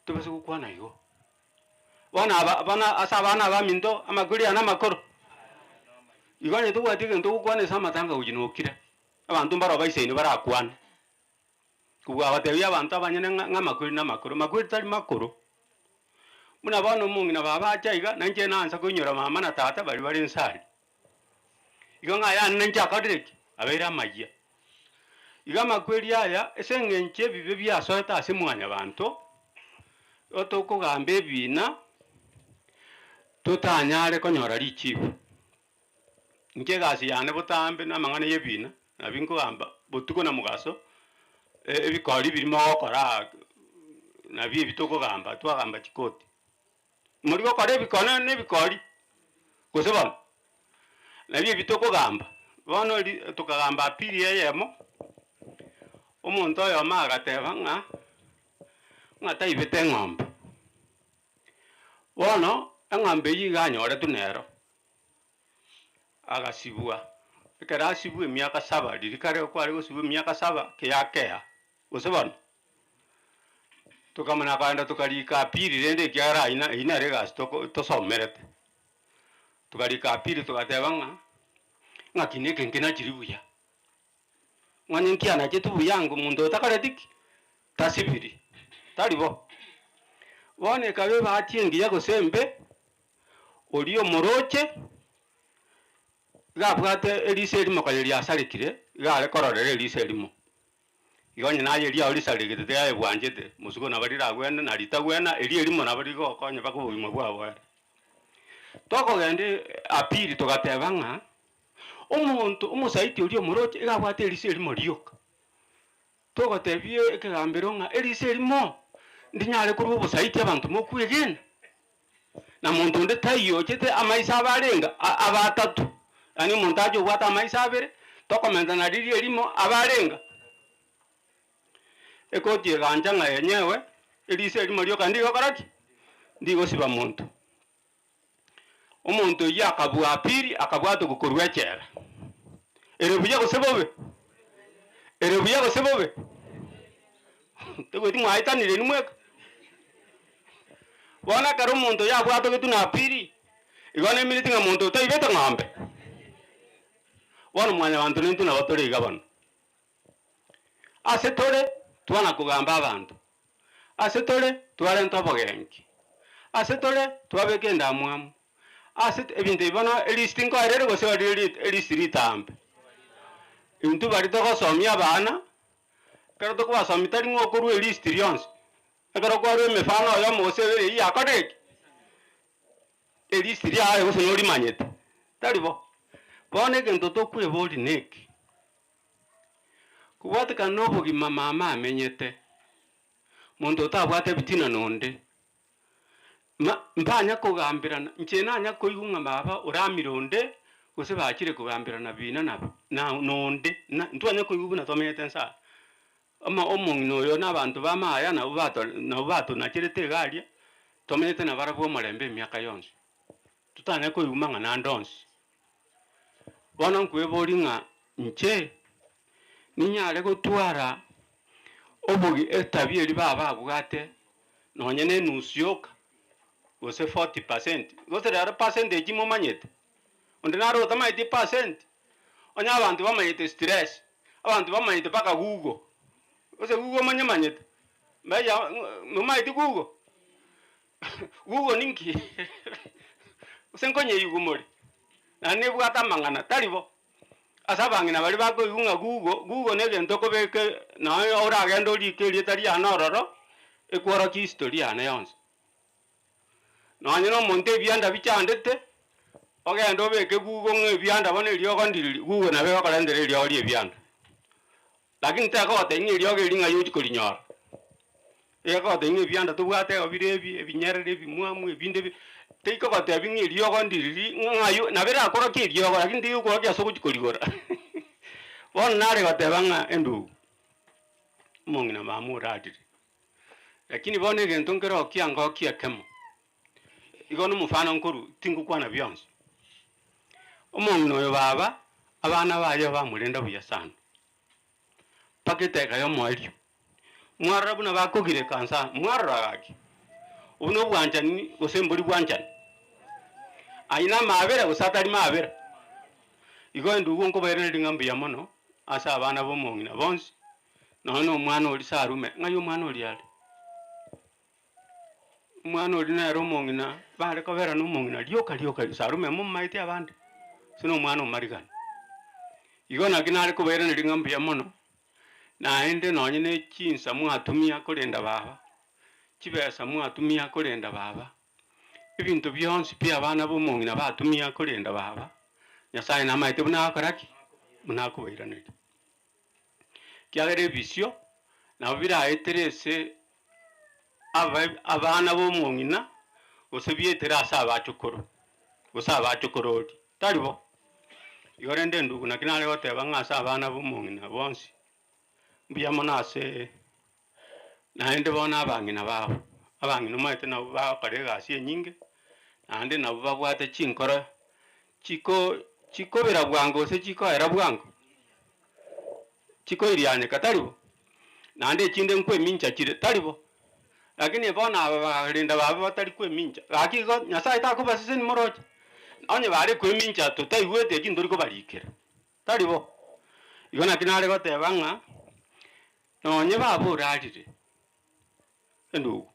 tobase gokwana igo. Bono aba bono ase abana abaminto, amakweri aya namakoro. Igo onye tobwati egento ogokwana ase amatanga gochia nokire, abanto mbaro baisaine barakwane. Kobua gotebia abanto abanyene ng'a ng'a amakweri namakoro, makweri tari makoro. Buna bono omong'ina baba acha iga, nainche naansa koinyora mama na tata baria bare inse aria. Igo ng'a ayane nainche akorire ki? Abeire amayia. Igo amakweri aya, ase eng'encho ebibe biasoete ase mwanyabanto, igo tokogamba ebina, totanyare konyora richibu. Inche egasi yane botambe na amang'ana ya ebina, nabio nkogamba botuko na mogaso, ebikori biria mogokora aa nabio ebi tokogamba, twagamba chikoti. Mori gokora ebikone na ebikori, gose bono? Nabio ebi tokogamba, bono ri tokagamba apili eyemo, omonto oyomo agateba ng'a, ng'a taibete eng'ombe. Bono, eng'ombe eyio iga anyoretwe nero, agasibwa, ekero asibwa emiaka saba, riria kare kware gosibwa emiaka saba, keyakea, gose bono? Tokamana kogenda tokarika appeal rende ekiagera aywo na eywo nere egasi toko tosomerete. Tokarika appeal togateba ng'a, ng'aki na eke nkenachiri buya, Onye nkianacheti buya ango monto oyo takoreti ki? Tasibiri. Tari bo. Bono ekaba ebahati engiya gose embe, oria omoroche, iga abwate eriso erimo konya riasarekire, iga are kororera eriso erimo. Igo onye naye eriao risaregete tiga aye bwanchete, mosuko nabo riragwene na ritagwena, erio erimo nabo rigokonya mpaka obogima bwao boere. Tokogenda apili togateba ng'a. Omonto omosaiti oria omoroche iga abwate eriso erimo rioka. Togotebia ekegambero ng'a eriso erimo ndinyare korwa obosaiti abanto mokwegena, na monto onde taiyo ochete amaiso abe arenge abe atato, yaani omonto ache obwate amaiso abere, tokomenta na riria erimo abe arenge. Ekoti egancha ng'a enyewe eriso erimo rioka ndigokora ki? Ndigosiba monto. Omonto oyio akabua pili, akabwatokwa korwa echela. Ere buya gose bobe? Ere buya gose bobe? Togweti mwaetanire inwe mweka? Bono ekero omonto oyio abwatogetwe na pili, igo nemineti ng'a monto otaibete ng'ombe. Bono mwanyabanto nintwe nabo tore iga bono. Ase tore twana kogamba abanto, ase tore twarenta obogenki, ase tore twabeka endamwamu, ase ebinto ebi bono erisiti nkoerere gose orire ri erisiti ritambe. Intwe baria togosomia abana, ekero tokobasomia tari ng'a okorwa erisiti rionsi, ekero kwarwa emefano oyomo gose ebere eyio yakorire ki? Erisiti riaye gose norimanyete, tari bo. Bono egento tokweboria neki, Kobwatekana nobogima mama amenyete, monto otabwate ebitina nonde, ma mbanya kogambirana, inche nanya koigwa ng'a baba oramire onde, gose bachire kogambirana bina na na nonde, na ntwanya koigwa buna twamenyete nsa aa. Ama omong'ina oyo na abanto b'amaya nabwo bato nabwo batonacherete iga aria, twamenyete nabarabwo omorembe emiaka yonsi, totanya koigwa mang'ana ande onsi. Bono nkweboria ng'a inche ninyare gotwara obogi etabia eria baba abwate nonye na enusu yoka, gose 40%, gose rero percentage momanyete? Onde naro otamanyeti epercent? Onye abanto bamanyete stress, abanto bamanyete mpaka google, gose google monyemanyete? Mbuya momanyeti google? Google ninki? Gose nkonyeigwa more? Naende nebwate amang'ana, tari bo? Ase abang'ina baria bakoigwa ng'a google, google na egento okobeka nonya oragende orike erieta riane ororo, ekworokia history yane yonsi. Nonye na omonto ebianda bichandete, ogende obeke google ng'a ebianda bono eriogo ndiriri, google nabo egokorentera eriogo ria ebianda. Lakini tekogotebia ng'a eriogo eri ng'ai ochia korinyora, egekogotebia ng'a ebianda tobwate igo bire ebi, ebinyerere, ebimwamu, ebinde ebi, teikogotebia ng'a eriogo ndiriri ng'ai nabo erakorokie eriogo lakini tigekorokia ase ogochia korigora. Bono nare goteba ng'a endugu, omong'ina mama orarire. Lakini bono egento nkero kiangokia ekemo, igo nomofano nkorwa, tingokwana bionsi. Omong'ina oyo baba, abana baye bamorenda buya sana, mpaka eteka y'omoerio. Mwarora buna bakogireka nsa, mwarora gaki, obwo na obwanchani gose mbori bwanchani? Ayio namabera gose atari mabera? Igo endugu nkobairaneria ng'a mbuya mono ase abana b'omong'ina bonsi. Nonya nomwana oria Sarume, ng'ai omwana oria are? Omwana oria nere omong'ina, bare kobera na omong'ina rioka rioka, Sarume momomaeti abande, ase na omwana omarigani. Igo naki nare kobairaneria ng'a mbuya mono, naende nonye ne chinsa mwatumia korenda baba, chibesa mwatumia korenda baba, ebinto bionsi pi abana ba omong'ina batumia korenda baba, Nyasaye namaete buna agokora ki? Buna akobairaneria. Ekiagera ebisio nabo biraetere ase abana b'omong'ina, gose bietere ase abachokoro, gose abachokorori, tari bo. Igo rende endugu naki nare goteba ng'a ase abana b'omong'ina bonsi, mbuya mono ase naende bono abang'ina babo, abang'ina omanyete nabwo bagokora egasi enyinge, naende nabwo babwate chinkoro chiko chikobera bwango gose chikoera bwango, chikoirianyeka, tari bo? Naende echinde nkwemincha chire, tari bo? Lakini bono aba bakarenda baba batari kwemincha, gaki igo Nyasaye takobaseseni moroche? Onye bare kwemincha totaigwete eki ntori kobarikera. Tari bo. Igo naki nare goteba ng'a nonye baba orarire endugu,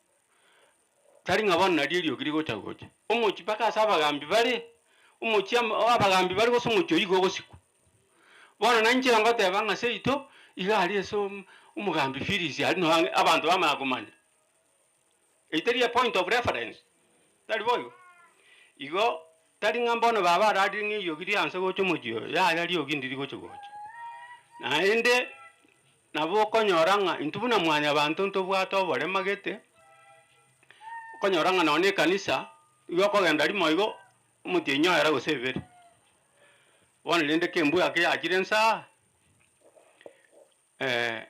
tari ng'a bono nario eriogi rigocha gocha. Omochie mpaka ase abagambi bare, omochie amo abagambi bare gose omochie oyio igo ogosikwa. Bono nainche ngoteba ng'a seito, iga aria ase omogambi Philisi aria noo abanto bamanya komanya. Eyio teri a point of reference, tari boigo? Igo tari ng'a bono baba ararire ng'a eriogi rianse gocha omochie oyo, yaya riogi ndiri gocha gocha. Naende nabo okonyora ng'a intwe buna mwanyabanto ntobwate oborema gete, okonyora ng'a nonye na ekanisa, igo okogenda rimo igo, omotienyi oera gose ebere. Bono rende kembua ake yachire nsa aa,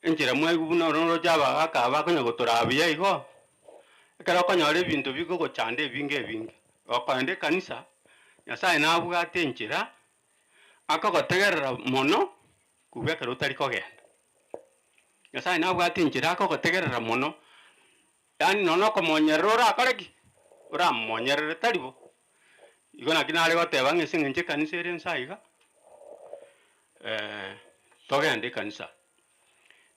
enchera mwaigwa buna oro noroche abagaka aba bakonya gotoraa buya igo, ekero okonyora ebinto bigogochanda ebinge ebinge, okoenda ekanisa, Nyasaye nabwate enchera, akogotegerera mono kobua ekero otari kogenda. Nyasaye nabwate enchera akogotegerera mono, yaani nonya na okomonyerera orakore ki? Oramonyerere, tari bo. Igo naki nare goteba ng'a ase eng'encho ekanisa ere inse aiga, togende ekanisa.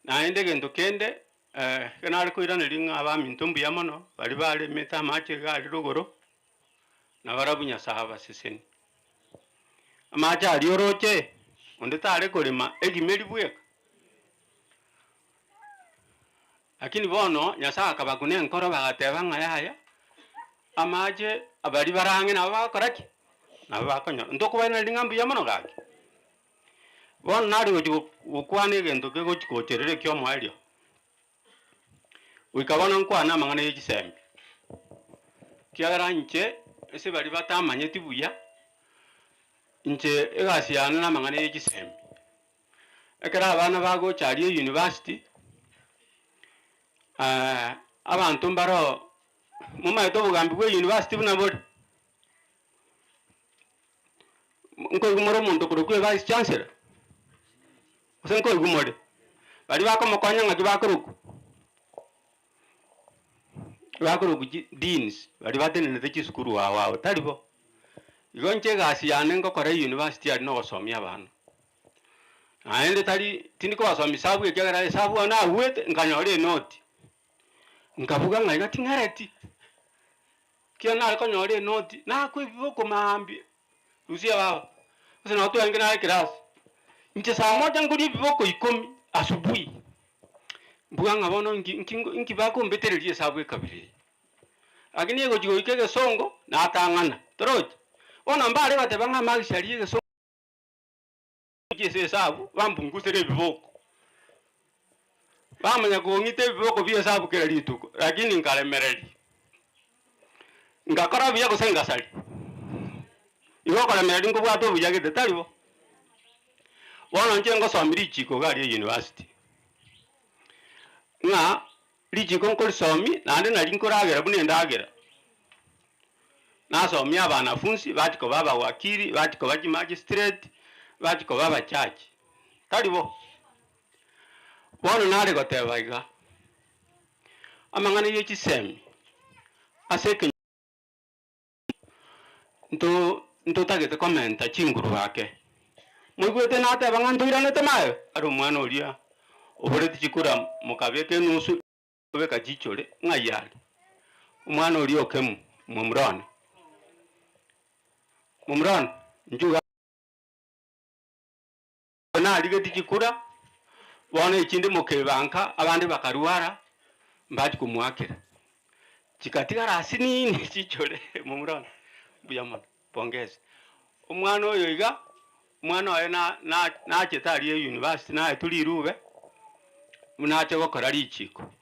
Naende egento kende, ekero nare koiraneria ng'a abaminto mbuya mono, baria baremete amache iga aria rogoro, nabarabwo Nyasae abasesenie. Amache aria oroche, onde tare korema egimeri bweka. Lakini bono Nyasae akabakuna enkoro bagateba ng'a yaya, amache baria bare ang'e nabo bagokora ki? Nabo bakonyora. Ntokobairaneria ng'a mbuya mono gaki? Bono nare gochia gokwana egento kegochi gocherera ekiomoerio, goika bono nkwane amang'ana ye chisemi, ekiagera inche ase baria batamanyeti buya, inche egasi yane namang'ana ye chisemi. Ekero abana bagocha aria eyunivasiti, abanto mbaroo momanyete obogambi bwa eyunivasiti buna bore? Nkoigwa more omonto okorokwa evice chancellor? Gose nkoigwa more? Baria bakomokonya ng'aki bakorokwa? Bakorokwa chi deans baria batenenete chisukuru ao ao, tari bo. Igo inche egasi yane ngokora eyunivasiti aria nogosomia abana. Naende tari tindi kobasomia esabu ekiagera esabu bono nagwete nkanyora enoti, nkabuga ng'a iga ting'ereti, ekiagera nare konyora enoti, nakwa ebiboko maambia, rusia baba, gose nabo twarenge nare eclass, inche saa moja nkoria ebiboko ikomi asubuhi, mbuga ng'a bono nki nki nki bakombetereria esabu ekabira eye. Lakini egochi goika egesongo, natang'ana, torochi? Bono mbare goteba ng'a amarks aria egesongo. Ase esabu bambungusere ebiboko, bamanya kong'ita ebiboko bi'esabu kera rituko, lakini nkaremereria. Ngakora buya gose ngasaria? Igo okoremereria nkobwate obuya gete, tari bo? Bono inche ngosomia richiko iga aria university, ng'a richiko nkorisomia naende nari nkoragera buna endagera. Nasomia abanafunsi bachia koba abawakili, bachia koba chimagistrate, bachia koba abajaji, tari bo. Bono nare goteba iga, amang'ana ye chisemi ase ekenyoro nto ntotagete komenta chinguru ake. Moigwete nateba ng'a ntoiranete maega? Are omwana oria oboreti chikura mokabeka enusu. Kobeka chichore ng'ai are omwana oria okemu momura one, momura one inchuo iga narigeti chikura, bono echinde mokebanka abande bakarwara mbachia komoakera, chikatigara asinini chichore momura one mbuya mono pongezi. Omwana oyo iga, omwana oye na na nachete aria eyunivasiti naetwe rirube, buna ache gokora richiko.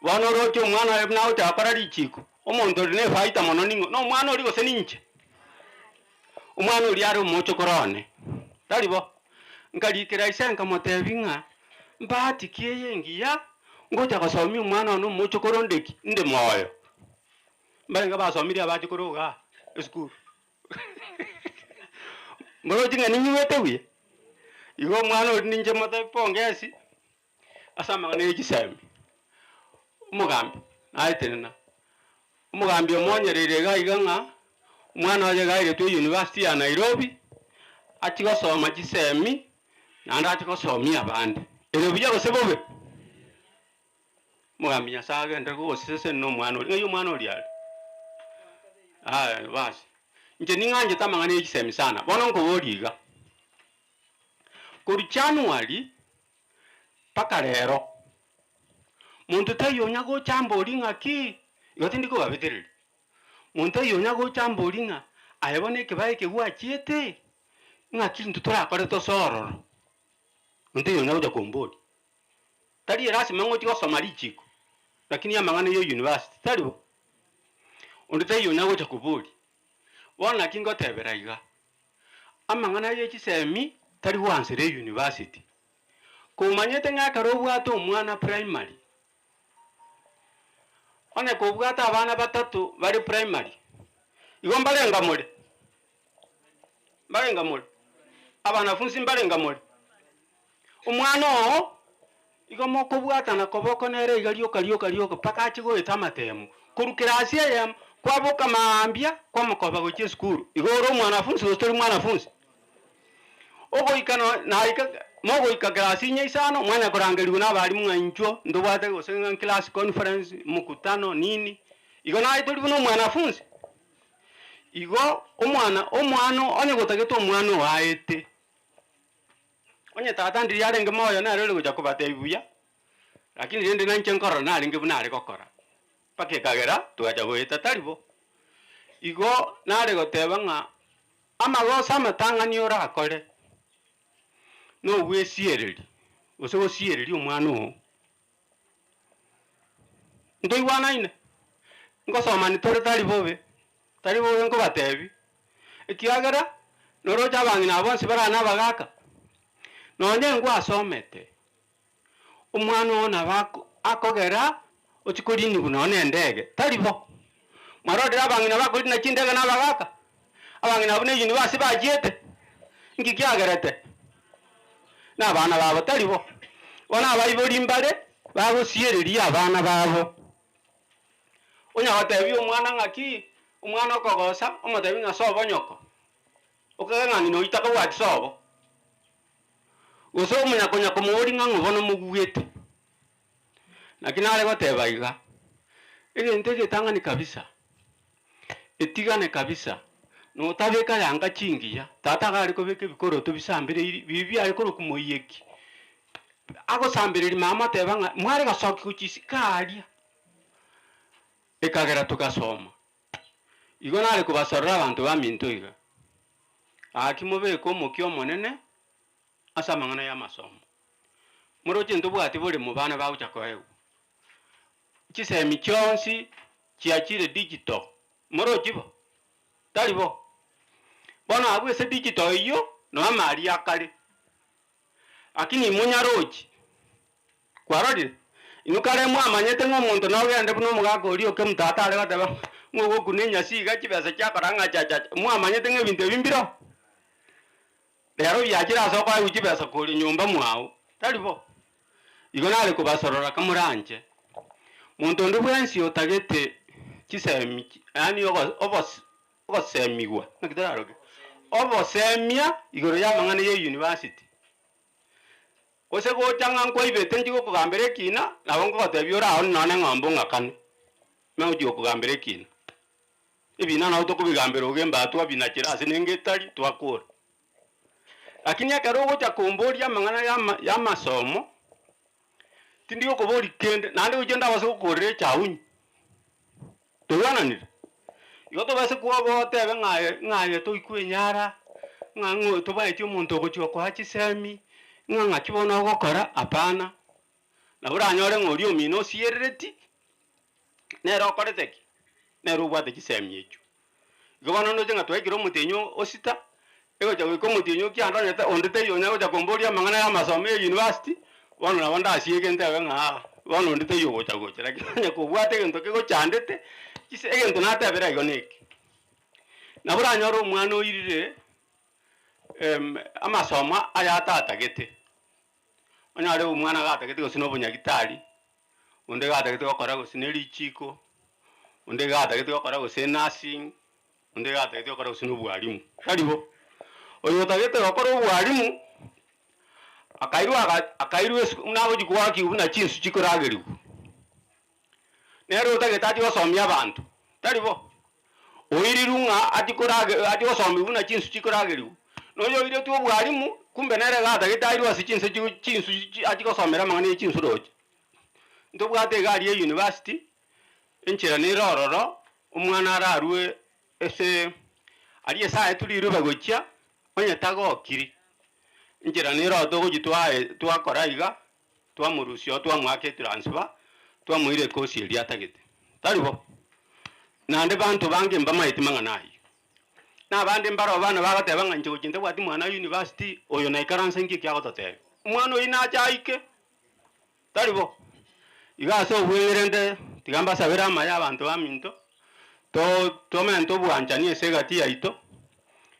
Bono oroche omwana oye buna agocha gokora richiko, omonto oria na efaida mono ning'o? Na omwana oria gose ninche? Omwana oria are omochokoro one, tari bo? Nkarikera ise nkamotebia ng'a mbahati ki eye engiya, ngocha gosomia omwana one omochokoro onde ki? Inde moyo. Mbarenge basomirie abache korwa igaa esukuru moroche ng'a ninyigwete buya? Igo omwana oria ninche motebi pongesi ase amang'ana ya chisemi. Omogambi, naye tenena. Omogambi omonyereire iga iga ng'a omwana oye iga airetwe university ya Nairobi, achie gosoma chisemi, naende achie gosomia abande. Ere buya gose bobe? Omogambi Nyasaye agenderere kogosesenia na omwana oria. Ng'ai omwana oria are? Aya basi. Inche ning'anchete amang'ana ya chisemi sana, bono nkoboria iga, korwa January mpaka rero, monto taiyo onya gocha ambori ng'aki, igo tindi kobabetereria, monto taiyo onya gocha ambori ng'a aye bono ekebago eke gwachiete, ng'aki intwe torakore tose ororo, monto taiyo onya gocha komboria. Tari erasima ng'a ochie gosoma richiko, lakini amang'ana ya university, tari bo? Onde taiyo onya gocha koboria. Bono naki ngotebera iga, amang'ana ye chisemi tari goansera euniversity. Komanyete ng'a ekero obwate omwana primary, onye kobwate abana batato bare primary, igo mbarenga more? Mbarenga more? Abanafunsi mbarenga more? Omwana oo igo mokobwatana koboko nere iga rioka rioka rioka mpaka achie goeta amatemo. Korwa kerasi eyemo, kwaboka mambia kwamokoba gochia esukuru. Igo ore omwanafunsi gose tori mwanafunsi? Ogoika no naika mogoika kerasi inye isano, mwanya korangerigwa na abalimu ng'a inchuo ntobwate gose ng'a class conference, mkutano nini, igo naye tori buna omwanafunsi? Igo omwana omwana onye gotagete omwana oo aete. Onye tata ndiria arenge moyo nere ore gocha kobatebia buya, lakini rende nainche nkorora narenge buna are gokora, mpaka ekagera togacha goeta tari bo. Igo nare goteba ng'a amagoso amatang'ani orakore, nogwesiereria, gose gosiereria omwana oo. Ntoigwanaine? Ngosomani tore tari bobe, tari bobe nkobatebia, ekiagera noroche abang'ina aba bonsi bare aa nabagaka, nonye ngwasomete, omwana oo nabo ako akogera ochie korinigwa nonye na endege, tari bo. Mwarorire abang'ina bakorina chindege na abagaka? Abang'ina abwo na university bachiete, inki kiagerete? Na abana babo, tari bo. Bono abaibori mbare bagosiereria abana babo. Onya gotebia omwana ng'aki, omwana okogosa, omotebie ng'a sobo nyoko, okage ng'a ng'ina oyio takobwati sobo. Gose omonya konya komoboria ng'a ng'o bono moguete. Naki nare goteba iga, egento egetang'ani kabisa, etigane kabisa, notabeka yanga chingiya, tata iga are kobeka ebikoroto bisambereiri biria biare korokwa moiyeki, agosambereria mama oteba ng'a mware gosokia gochia isiko aria, ekagera togasoma. Igo nare kobasorora abanto baminto iga, gaki mobeke omokia omonene ase amang'ana y'amasomo. Moroche ntobwati boremo bana bagocha koegwa. Chisemi chionsi chiachire digital, morochi bo? Tari bo? Bono abwo ase digital eyio noo amari akare, lakini monyarochi, kwarorire? Inwe kare mwamanyete ng'a omonto nogende buna omogaka oria o Kemtata are goteba ng'a ogokuna enyasi iga chibesa chiakora ng'a chachacha, mwamanyete ng'a ebinto ebi mbiroo? Rero biachire ase okoegwa chibesa koria nyomba mwao, tari bo? Igo nare kobasorora kamoranche. Monto onde bwensi otagete chisemi yaani ogo- ogosemigwa, naki toraroke? Obosemia igoro y'amang'ana ya university. Gose gocha ng'a nkwaibete nchie gokogambera ekina, nabo nkogotebia oraone nonya na eng'ombe ong'akane, ng'a ochie gokogambera ekina. Ebina nabo tokobigambera ogembe aa twabinachera ase nenge etari, twakora. Lakini ekero ogocha komboria amang'ana yama yamasomo, tindi gokoboria kende, naende gochia ndabase gokorera echauni, toigwananire? Igo tobase kwoboa otebe ng'a aye ng'a aye toikwenyara, ng'a ng'o tobaeti omonto ogochia gokoa chisemi, ng'a ng'aki bono ogokora, hapana. Nabo oranyore ng'a oria omino osierereti, nere okorete ki? Nere obwate chisemi echio. Igo bono ndoche ng'a twaikire omotienyi o sita, egocha goika omotienyi o kianda onye onde taiyo onya gocha komboria amang'ana ya amasomo ya university, bono nabo ndasieke ntebe ng'a aa, bono onde taiyo ogocha gocha. Lakini onye kobwate egento kegochandete, chise egento natebera igo neke, nabo oranyore omwana oirire amasomo aya atatagete, onyore omwana gatagete gose na obonyagitari. Onde iga atagete gokora gose ne richiko, onde iga atagete gokora gose enursing, onde iga atagete gokora gose na obwalimu, tari bo. Oyo otagete gokora obwalimu, akairwa aga akairwa esuku buna agochi goakigwa buna chinsu chikoragerigwa. Nere otagete achie gosomia abanto, tari bo? Oirirwe ng'a achie korage achie gosomiwa buna chinsu chikoragerigwa, na oyo oiretwe obwalimu, kumbe nere iga atagete airwe ase chinse chigo chinsu chi achie gosomera amang'ana ya chinsu roche. Ntobwate iga aria eyunivasiti, enchera nere ororo, omwana ararue ase aria ase aetwe riroba gochia, onye tagokiri, enchera nere ororo togochia twae twakora iga, twamorusia oo twamoaka etransfer, twamoira ekosi eria atagete. Tari bo? Naende banto bange mbamaeti mang'ana ayio. Na abande mbaro abana bagoteba ng'a inche gochia ntabwati mwana university, oyo naikaranse nki ekiagototebia. Omwana oyio nache aike, Tari bo. Iga ase obwegerente, tiga mbasabere amaya abanto baminto, to tomente obwanchani ase egati yaito,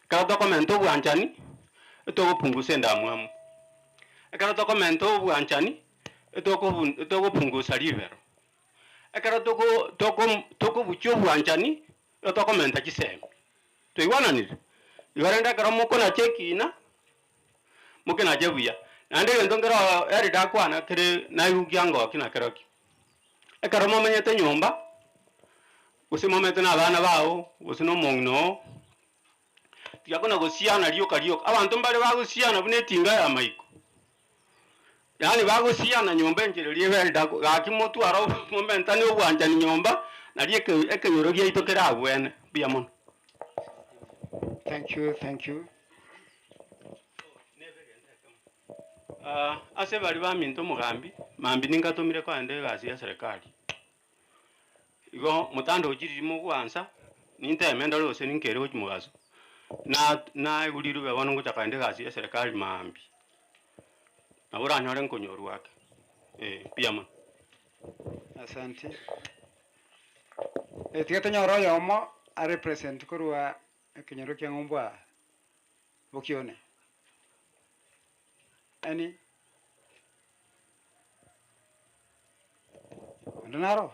ekero tokomenta obwanchani, etogopungusa endamwamu, ekero tokomenta obwanchani, etokobu etogopungusa ribero, ekero toko toko tokobuchia obwanchani, nigo tokomenta chisemi. Twaigwananire? Igo rende ekero mokonacha ekina, Mokenache buya. Naende egento nkere oo Elder akwana kere naigwa ngoki nakerokio. Ekero momenyete nyomba, gose momenyete na abana bao, gose na omong'ina oo, tiga kona gosiana rioka rioka. Abanto mbare bagosiana buna etinga ya maiko, yaani bagosiana nyomba enchera eria Elder ako gaki motware momentane obwanchani nyomba, nario eke ekenyoro giaito kerabwene. Mbuya mono. Thank you, thank you. Ase baria baminto omogambi, mambia ningatomire kogenda egasi ya serikali. Igo motanda ochiriri mogwansa, ninteme ndore gose ninkere gochia mogaso, na naigwa riruba bono ngocha kogenda egasi ya serikali maambia. Nabo oranyore nkonyorwa ake, eh, mbuya mono. Asante. Tiga tonyore oyomo arepresent korwa ekenyoro kia ng'umbu aa. Bokione. Any? Onde naro?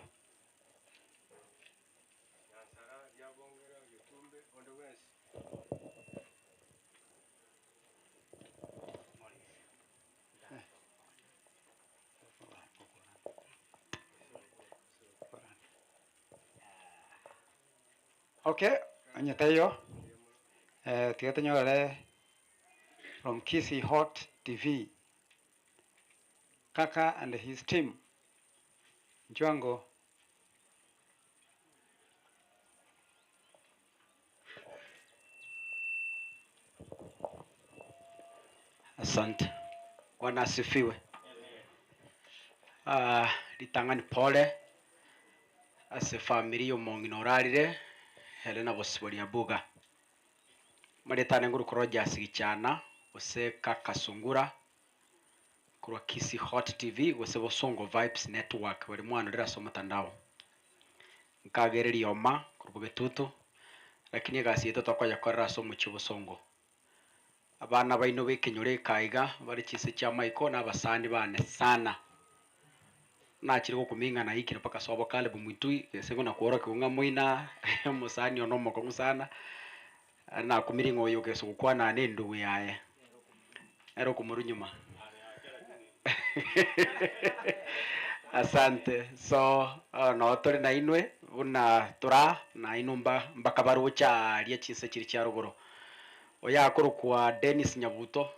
Okay, onye taiyo, tiga tonyore from Kisii Hot TV, Kaka and his team, Nchwango. Asante. Bwana asifiwe. Ah, ritang'ani pole ase efamiri ya omong'ina orarire ere na Bosiboria Buga. Marieta ane ngorokwa Rogers Gichana gose Kaka Sungura korwa Kisii Hot TV gose Bosongo Vibes Network baria mwanorire ase omotandao. Nkagere rioma korwa Bogetutu lakini egasi yaito tokoyekorera ase omochie o Bosongo. Abana baino b'ekenyoro eke aiga bare chinse chi'amaiko na abasani bane sana. Nachire gokumia ing'ana aikire mpaka sobo Caleb Mwitui, gese ng'o nakworokigwa ng'a moina omosani one omokong'u sana, aye nakumirie ng'a oyo gese gokwana na endugu yaye, ere okomorwa nyuma. Asante, so noo tore nainwe buna tore aa, nainwe mba mpaka baroche aaria chinse chiria chia rogoro. Oyo akorokwa Dennis Nyabuto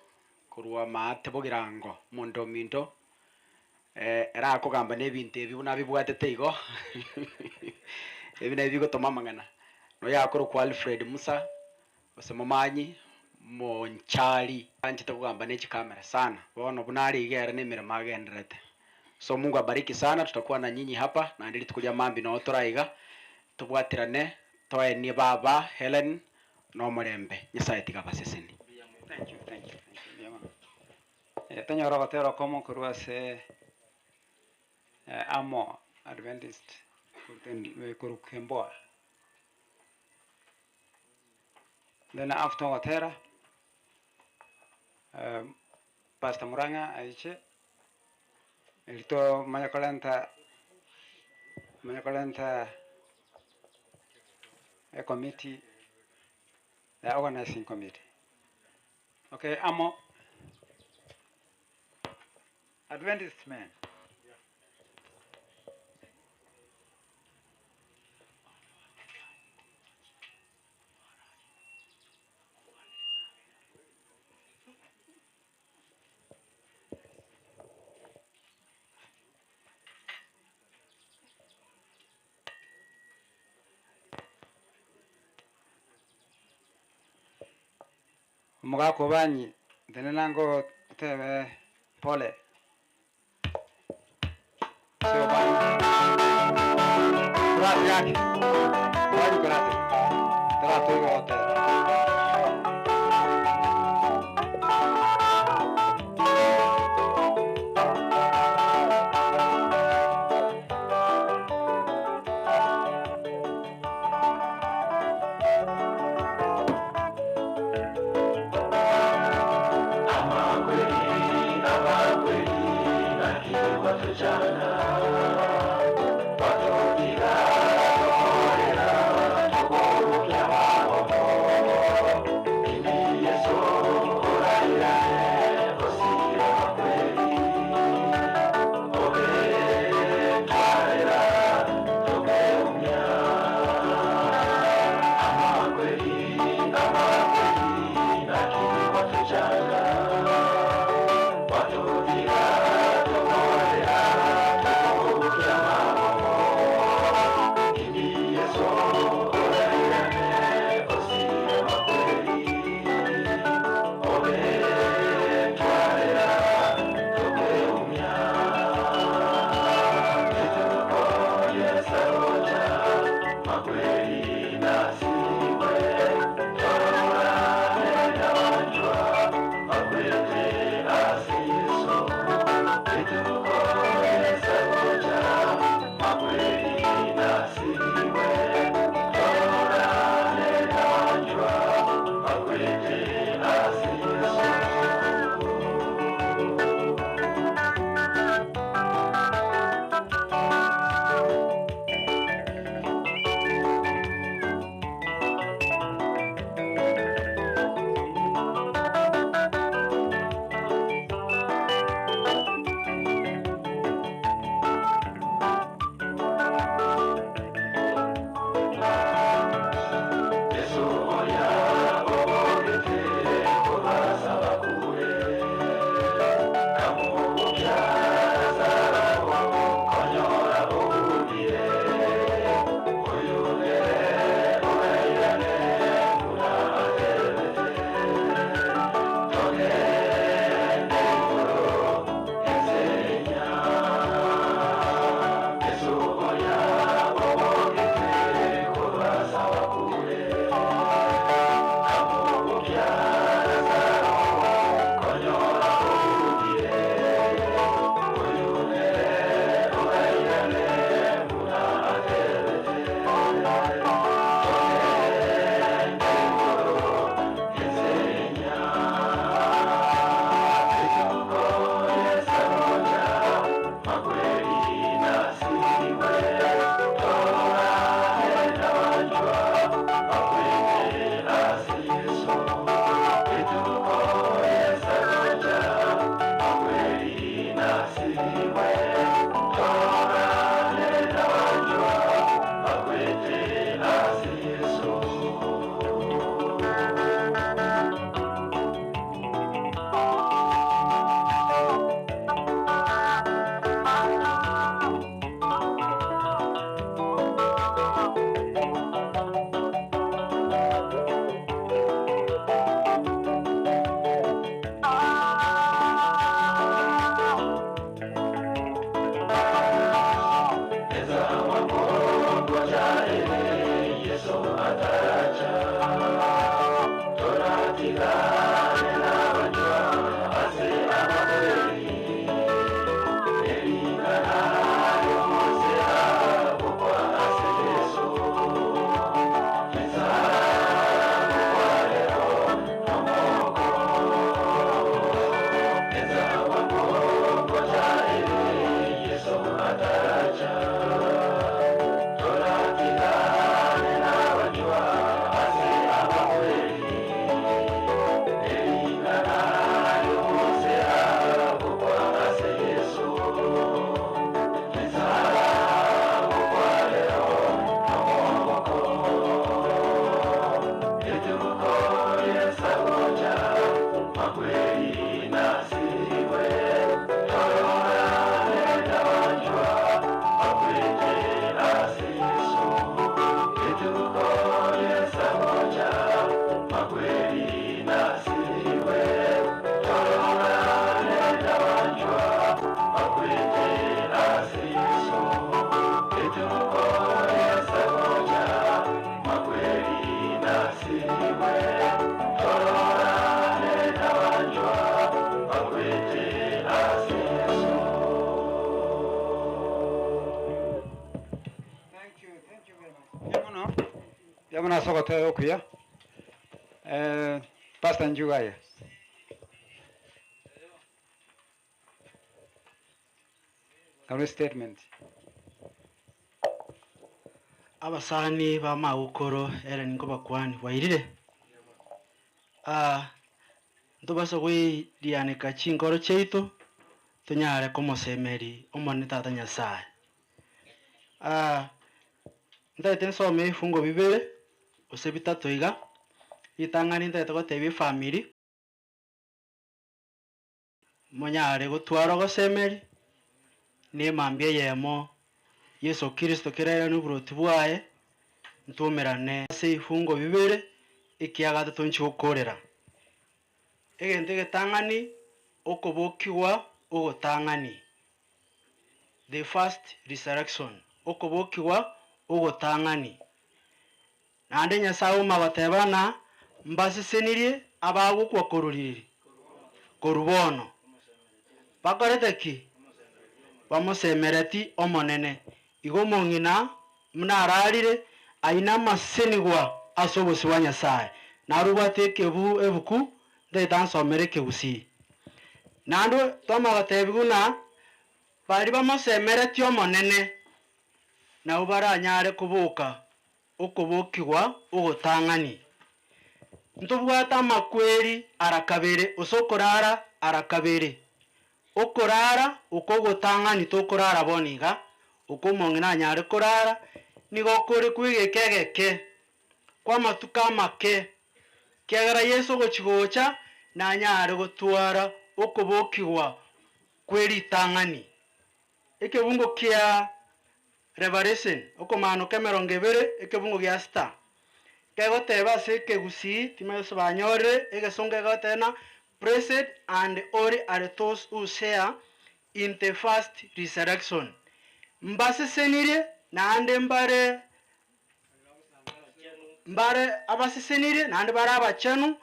korwa Maate Bogirango, omonto ominto, ere akogamba na ebinto ebi buna abibwatete igo, ebi nabio bigotoma amang'ana. Noyo akorokwa Alfred Musa, gose momanyi, monchari, anchete kogamba ne chikamera sana, bono buna are iga ere na emeremo agendererete. So Mungu abariki sana, tutakuwa na nyinyi hapa, naende rituko ria mambia noo tore aiga, tobwaterane, toenie baba Hellen, Nomorembe, Nyasae tiga abaseseni. Thank you, thank you, thank you. Mbuya mono. Eh, tonyore ogotera okomo korwa ase eh, Amo Adventist korwa korwa Kemboa. Then after ogotera, eh, Pastor Murang'a aiche, erio tomanye korenta. Manye korenta ecommittee, the organizing committee. Okay, amo Adventist men. Omogaka obanyi tenena ngo otebe pole ase obanyi korase gaki obanyi korase taratoiga goteba. Mbuya mono ase ogoteba okuya. Pastor Njuga aye. Karue statement. Abasani ba magokoro ere ninkobakwani, bwairire? Ah, ntobasa goirianeka chinkoro chiaito, tonyare komosemeria Omonene Tata Nyasae. Ah, ntagete nsome ebifungo bibere, gose bitato iga, ritang'ani ntagete gotebia efamiri. Monyare gotwara ogosemeria, na emambia eyemo Yeso Kristo kera ere noboroti bwaye, ntwomerane ase ebifungo bibere, ekiagera tonchi gokorera. Egento egetang'ani, okobokigwa ogotang'ani, the first resurrection, okobokigwa ogotang'ani. Naende Nyasae ouma goteba ng'a mbasesenirie abagokwa korwa ririri, korwa bono. Bakorete ki? Bamosemereti Omonene. Igo omong'ina buna ararire, ayio namasesenigwa ase obosio bwa Nyasae. Naro obwate ekebu ebuku, ntagete ansomere ekegusii. Naende twamanya gotebiwa ng'a baria bamosemeretie Omonene, nabwo baranyare koboka okobokigwa ogotang'ani. Ntobwate amakweri ara kabere, gose okorara ara kabere. Okorara okwo ogotang'ani tokorara bono iga, okwo omong'ina anyare korara, nigo kore kw'egeka egeke, kw'amatuko amake, ekiagera Yeso ogochia gocha nanyare gotwara okobokigwa kwe ritang'ani. Ekebungo kia Revelation, okomaanoka emerongo ebere, ekebungo gia sita, kegoteba ase ekegusii, timanyeti gose banyorire, egesongo kegoteba ng'a Blessed and holy are those who share in the first resurrection. Mbasesenirie naende mbare mbare abasesenirie naende bare abachenu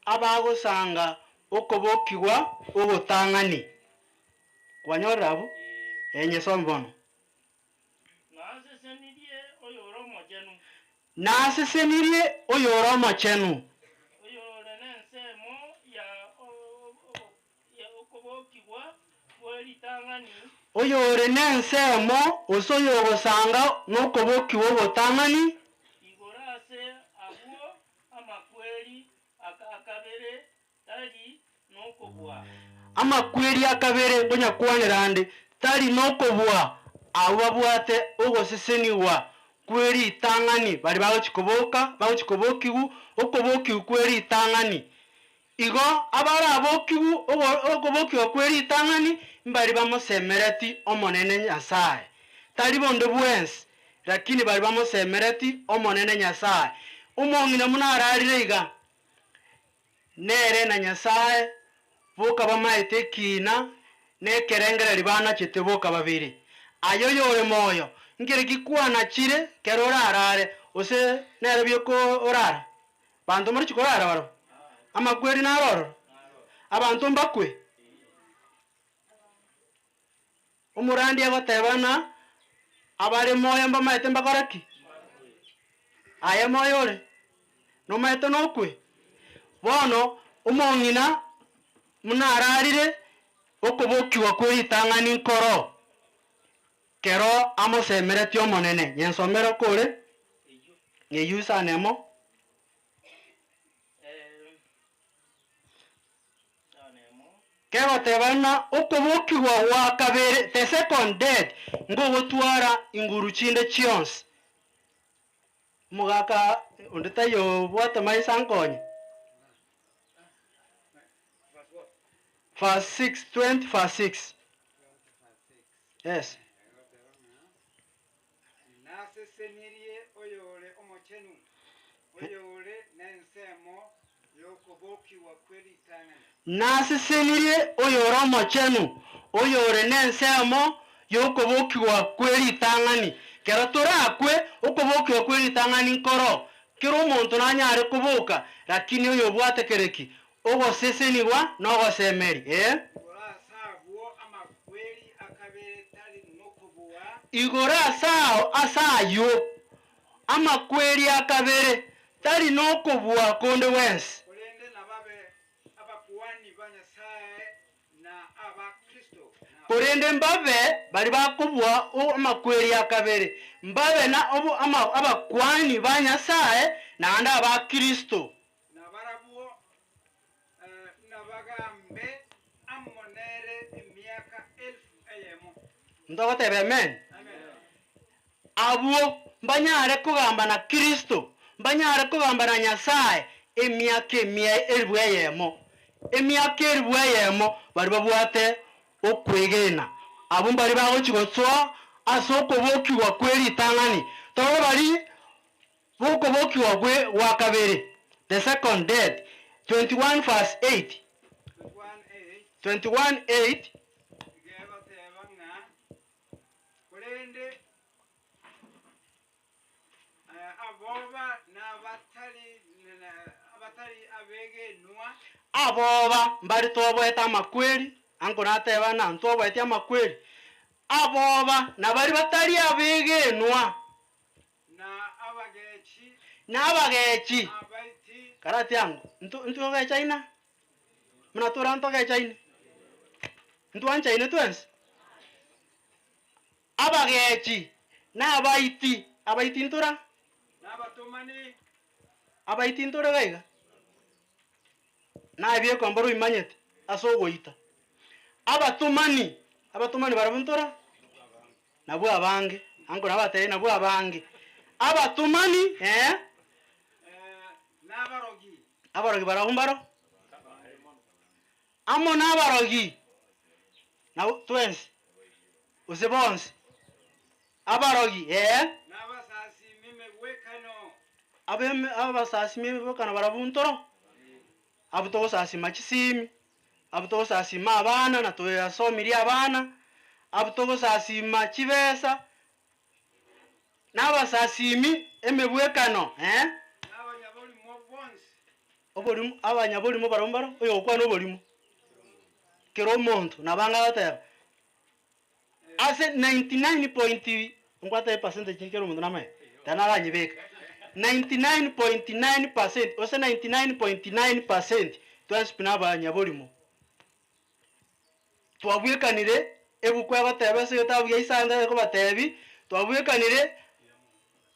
abagosanga okobokigwa ogotang'ani. Kwanyorire abwo? Ee, nyesome bono. Nasesenirie oyore omochenu. Nasesenirie oyore omochenu. Oyore nensemo ya okobokigwa kwe ritang'ani. Oyore nensemo, gose oyogosanga nokobokigwa ogotang'ani. Igoro ase abwo amakweri akabere Tari nokobua. Amakweri akabere nkonyakwanera ande, tari nokobua abwo babwate ogosesenigwa kwe ritang'ani baria bagochia koboka, bagochia kobokigwa, okobokigwa kwe ritang'ani. Igo abarabokigwe okobokigwa kwe ritang'ani mbaria bamosemereti Omonene Nyasae, tari bonde bwensi, lakini baria bamosemereti Omonene Nyasae. Omong'ina buna ararire iga, Nere na Nyasae boka bamaete ekiina na ekerengererio banachete boka babere. Aye oyore moyo, nkere ki kwanachire kero orarare, gose nere bioka orara? Banto morochi korara barabwo? Amakweri naro ororo? Abanto mbakwe? Omorandia agoteba ng'a abare moyo mbamaete mbakore ki? Aye moyo ore, nomaete nokwe? Bono omong'ina buna ararire okobokigwa kwe ritang'ani nkoro, kero amosemeretie Omonene, nyensomere okore ng'eyio isano emo. Kegoteba ng'a okobokigwa gwa kabere, the second death, nkogotwara inguru chinde chionsi. Omogaka onde taiyo obwate maiso ankonye. Verse 6, 20 verse 6. Yes. Nasesenirie oyore omochenu, oyore nensemo y'okobokigwa kwe ritang'ani. Nasesenirie oyore omochenu, oyore nensemo y'okobokigwa kwe ritang'ani. Kero torakwe, okobokigwa kwe ritang'ani nkoro, kera omonto nanyare koboka, lakini oyobwate kere ki? Ogosesenigwa na ogosemeria, ee. Igoro ase abwo amakweri akabere tari nokobua. Igoro ase ao ase ayio amakweri akabere. Tari nokobua konde gwensi. Korende nababe abakuani ba Nyasae na aba Kristo, na. Korende mbabe baria bakobua amakweri a kabere, mbabe na abakuani ba Nyasae naende aba Kristo. Na barabwo nabagambe amo nere emiaka elfu eyemo. Ntogoteba amen? Abwo mbanyare kogamba na Kristo, mbanyare kogamba na Nyasae emiaka emia elifu eyemo. Emiaka elifu eyemo baria babwate okwegena. Abwo mbaria bagochia gosoa ase okobokigwa kwe ritang'ani. Toro baria b'okobokigwa gwe gwa kabere, the second death, 21 verse 8. 21 8. Gegoteba ng'a, Korende aboba nabatari abatari abegenwa. Aboba mbare toboete amakweri, anko nateba ng'a ntoboeti amakweri, aboba nabari batari abegenwa. Na abagechi. Na abagechi. Na abaiti. Karati ango, nto ntogechaina? Buna tore ntogechaine? Ntwanchaine twensi? Abagechi, na abaiti, abaiti ntora? Na abatomani. Abaiti ntore gaiga? Na ebiekombe roimanyete ase ogoita. Abatomani, abatomani barabwo ntora? Nabwo abange, anko nabatebi nabwo abange. Abatomani, eh. Nabarogi. Abarogi barabwo mbaro? Amo nabarogi, nabo twensi, gose bonsi, abarogi, ee. Nabasasimi emegwekano. Abeme abasasimi emegwekano barabwo ntoro, abwo togosasima chisimi, abwo togosasima abana na toyasomirie abana, abwo togosasima chibesa, Nabasasimi emegwekano, eh. Nabanyaborimo bonsi. Oborimo, abanyaborimo barabwo mbaro, oyogokwana oborimo. Kera omonto nabo anga agoteba, ase 99 point nkwatebe percentage kera omonto namaete, tari naranyebeke, 99.9 percent gose 99.9 percent twensi pi nabanyaborimo. Twabwekanire, ebuku egoteba ase egetabu gia Isaya ntagete kobatebi, twabwekanire,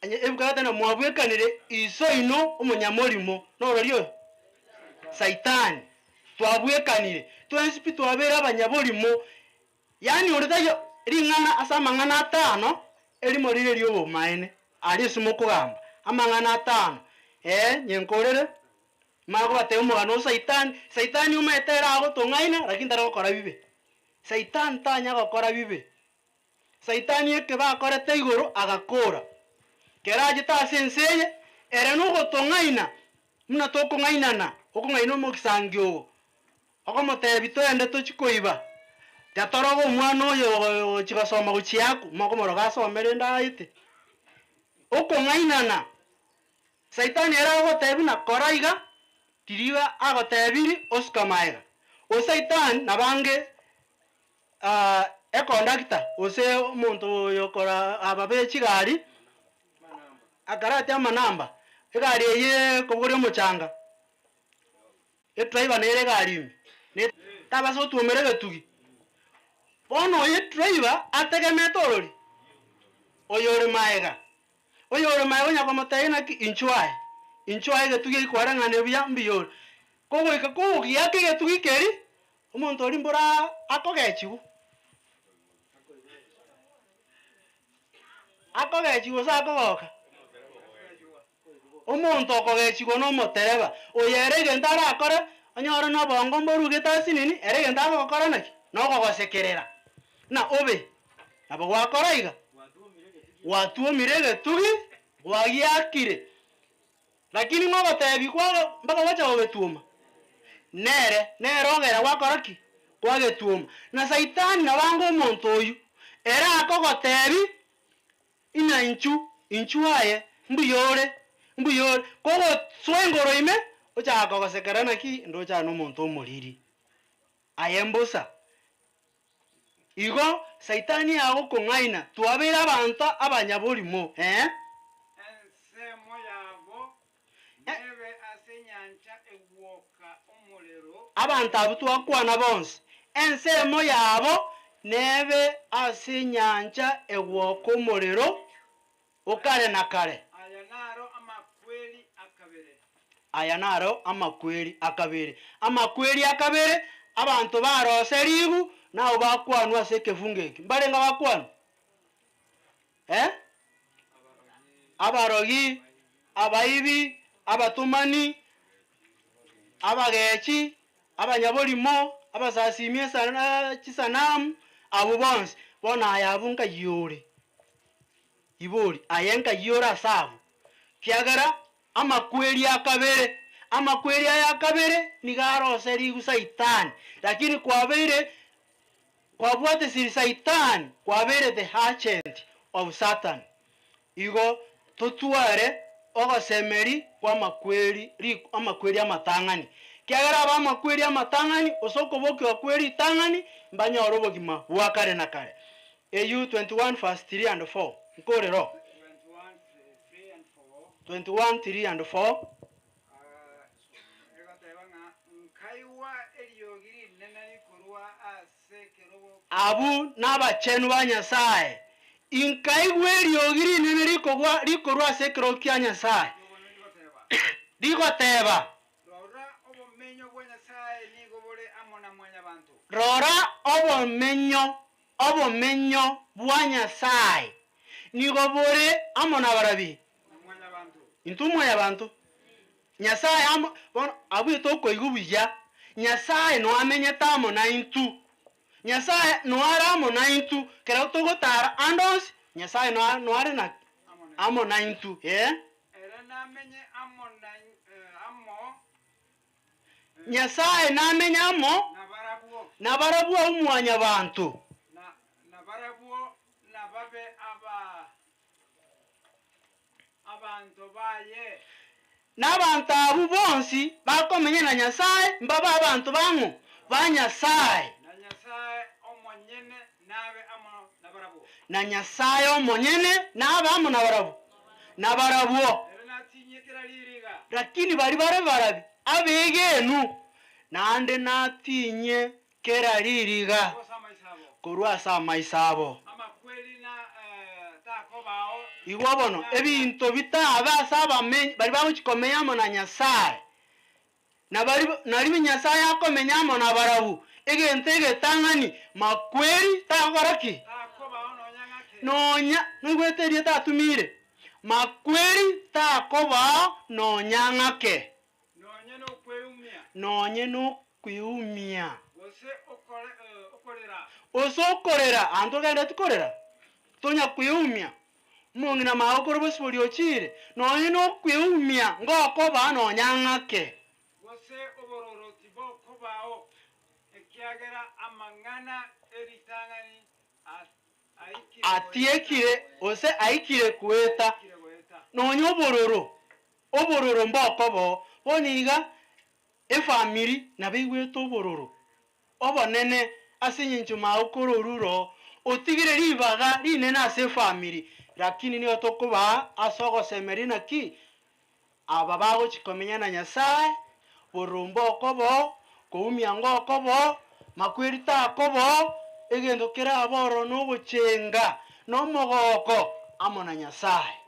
onye ebuku egoteba ng'a mwabwekanire iso oino omonyamorimo, norori oyo? Saitani. Twabwekanire, twensi pi twabeire abanyaborimo, yaani onde taiyo ring'ana ase amang'ana atano, erimo rire riobomaene, aria ase mokogamba, amang'ana atano, eh, nyenkorere. Mara kobatebia omogano o Saitani, Saitani omanyete ere agotong'aina lakini tari gokora bibe. Saitani tanya gokora bibe. Saitani ekebe akorete igoro agakora. Kero achete ase ense eye, ere nogotong'aina buna tokong'ainana, okong'aina omogisangio ogo, okomotebia toende tochie koiba, tiatoroga omwana oyo ogochia gosoma gochia akwo, mokomoroga asome rende aete. Okong'ainana. Saitani ere agotebia na kora iga, tiriga agotebiri osuka maega. O Saitani nabange ekondakta gose omonto oyo okora aba be chigari, akarate amanamba, egari eye ekobogoria omochanga, edriver nere egari ime, ne tabasa gotuomera egetugi. Bono oyo edriver ategemete orori? Oyore maega. Oyore maega onya komotebia naki, Inchuo aye, inchuo aye egetugi eki kwareng'anire buya, mbuya ore. Kogoika kogogiaka egetugi keria, omonto oria mbora akogechigwa, akogechigwa gose akogoka? Omonto okogechigwa nomotereba, oyo ere egento arakore, onyore nobongo mborugete asinini, ere egento agogokora naki? Nogogosekerera, ng'a obe nabo gwakora iga, gwatuomire egetugi, gwagiakire, lakini ng'a ogotebi kwago mpaka gwacha gogetuoma, nere, nere ogera gwakora ki? Kwagetuoma. Na saitani nabo anga omonto oyio, ere akogotebi. Ing'a inchu, inchuo aye, mbuya ore, mbuya ore, kogosoa engoro ime, ochaka kogosekera naki ndoche aye nomonto omoriri. Aye mbosa. Igo Saitani agokong'aina, twabeire abanto abanyaborimo, ee. Ensemo yabo. Nebe ase enyancha egwoka omorero. Abanto abwo twakwana bonsi, ensemo yabo nebe ase enyancha egwoka omorero o kare na kare. Aya naro amakweri akabere. Aya naro amakweri akabere. Amakweri akabere, abanto barose ribu, nabo bakwanwa ase ekefungo eke. Mbarenge bakwanwa? Eh? Abarogi, abaibi, abatomani, abagechi, abanyaborimo, abasasimi esana chisanamu, abwo bonsi. Bono aye abwo nkai ore? Ibori, aye nkai ore ase abwo? Kiagera amakweri akabere, amakweri aya akabere nigo aroserigwe Saitani, lakini kwabeire Kwabwatesiri Saitani, kwabeire the agent of Satan. Igo totware ogosemeri kw'amakweri ri amakweri amatang'ani. Kiagera aba amakweri amatang'ani gose okobokigwa kwe ritang'ani mbanyore obogima bwa kare na kare. Eyio 21 verse 3 and 4 nkorera oo. 21 3 and 4. Egoteba ng'a, Nkaigwa eriogi rinene rikorwa ase ekerogo kia. Abwo nabachenu ba Nyasae. Inkaigwa eriogi rinene rikogwa rikorwa ase ekerogo kia Nyasae, rigoteba. Rora, obomenyo bwa Nyasae nigo bore amo na mwanyabanto. Rora, obomenyo, obomenyo bwa Nyasae nigo bore amo nabarabi. Intwe mwanyabanto. Nyasae amo, bono abwo tokoigwa buya, Nyasae no amenyete amo naintwe. Nyasae no are amo naintwe, kero togotara ande onsi, Nyasae no no are naki? Amo naintwe, ee. Ere namenye amo amo. Nyasae namenye amo nabarabwo abwo mwanyabanto. Nabarabwo nababe aba. Abanto baye. Nabanto abwo bonsi bakomenya na Nyasae mbabe abanto bang'o? Ba Nyasae. Na Nyasae omonyene nabe amo nabarabwo. Na Nyasae omonyene nabe amo nabarabwo. Nabarabwo. Ere natinyie kera ririga. Lakini baria bare barabi abegenu, naende natinyie Kera ririga korwa ase amaiso abo. Igwa bono, ebinto bitabe ase abamenyi baria bagochia komenya amo na Nyasae, na baria nario Nyasae akomenya amo nabarabwo, egento egetang'ani, makweri tagokora ki? Nonya, noigwete erieta atumire? Makweri takobao nonya ng'ake. Nonye nokweumia. Nonye nokweumia. Gose okorera. Gose okorera. Abanto togendereti korera, tonya kweumia. Omong'ina magokoro bosibori ochire, nonye nokweumia ngokoba nonya ng'ake. Gose obororo tibokobao, ekiagera amang'ana e ritang'ani aikire Atiekire gose aikire goeta. Nonya obororo Obororo mbokoboo, bono iga efamiri nabaigwete obororo obonene ase engencho magokora oruro otigire ribaga rinene ase efamiri, lakini nigo tokobaa ase ogosemeria naki aba bagochia komenya na Nyasae, bororo mbokoboo, koumia ngokoboo, makweri takoboo, egento kerabe ororo nogochenga, na omogoko amo na Nyasae.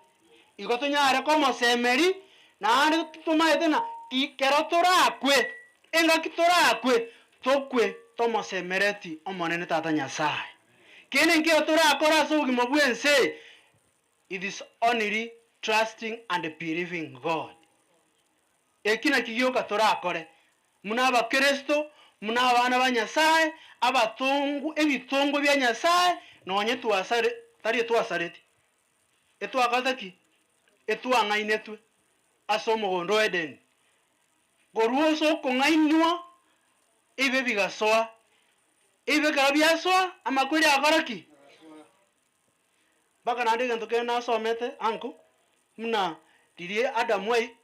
Igo tonyare komosemeria, naende tomaete ng'a ki kero torakwe, engaki torakwe, tokwe tomosemereti Omonene Tata Nyasae. Kende nkeiyo torakore ase obogima bw'ense, it is only trusting and believing God. Eki nakio gioka torakore, buna Abakristo, buna abana ba Nyasae, abatongu ebitongwa bia Nyasae, nonye twasare tari etwasareti. Etwakorete ki? Etwang'ainetwe ase omogondo o Edeni. Korwa ase okong'ainwa, ebibe bigasoa. Ebibe ekero biasoa, amakweri agakora ki? Mpaka naende egento kende nasomete anko, buna riria Adamu ai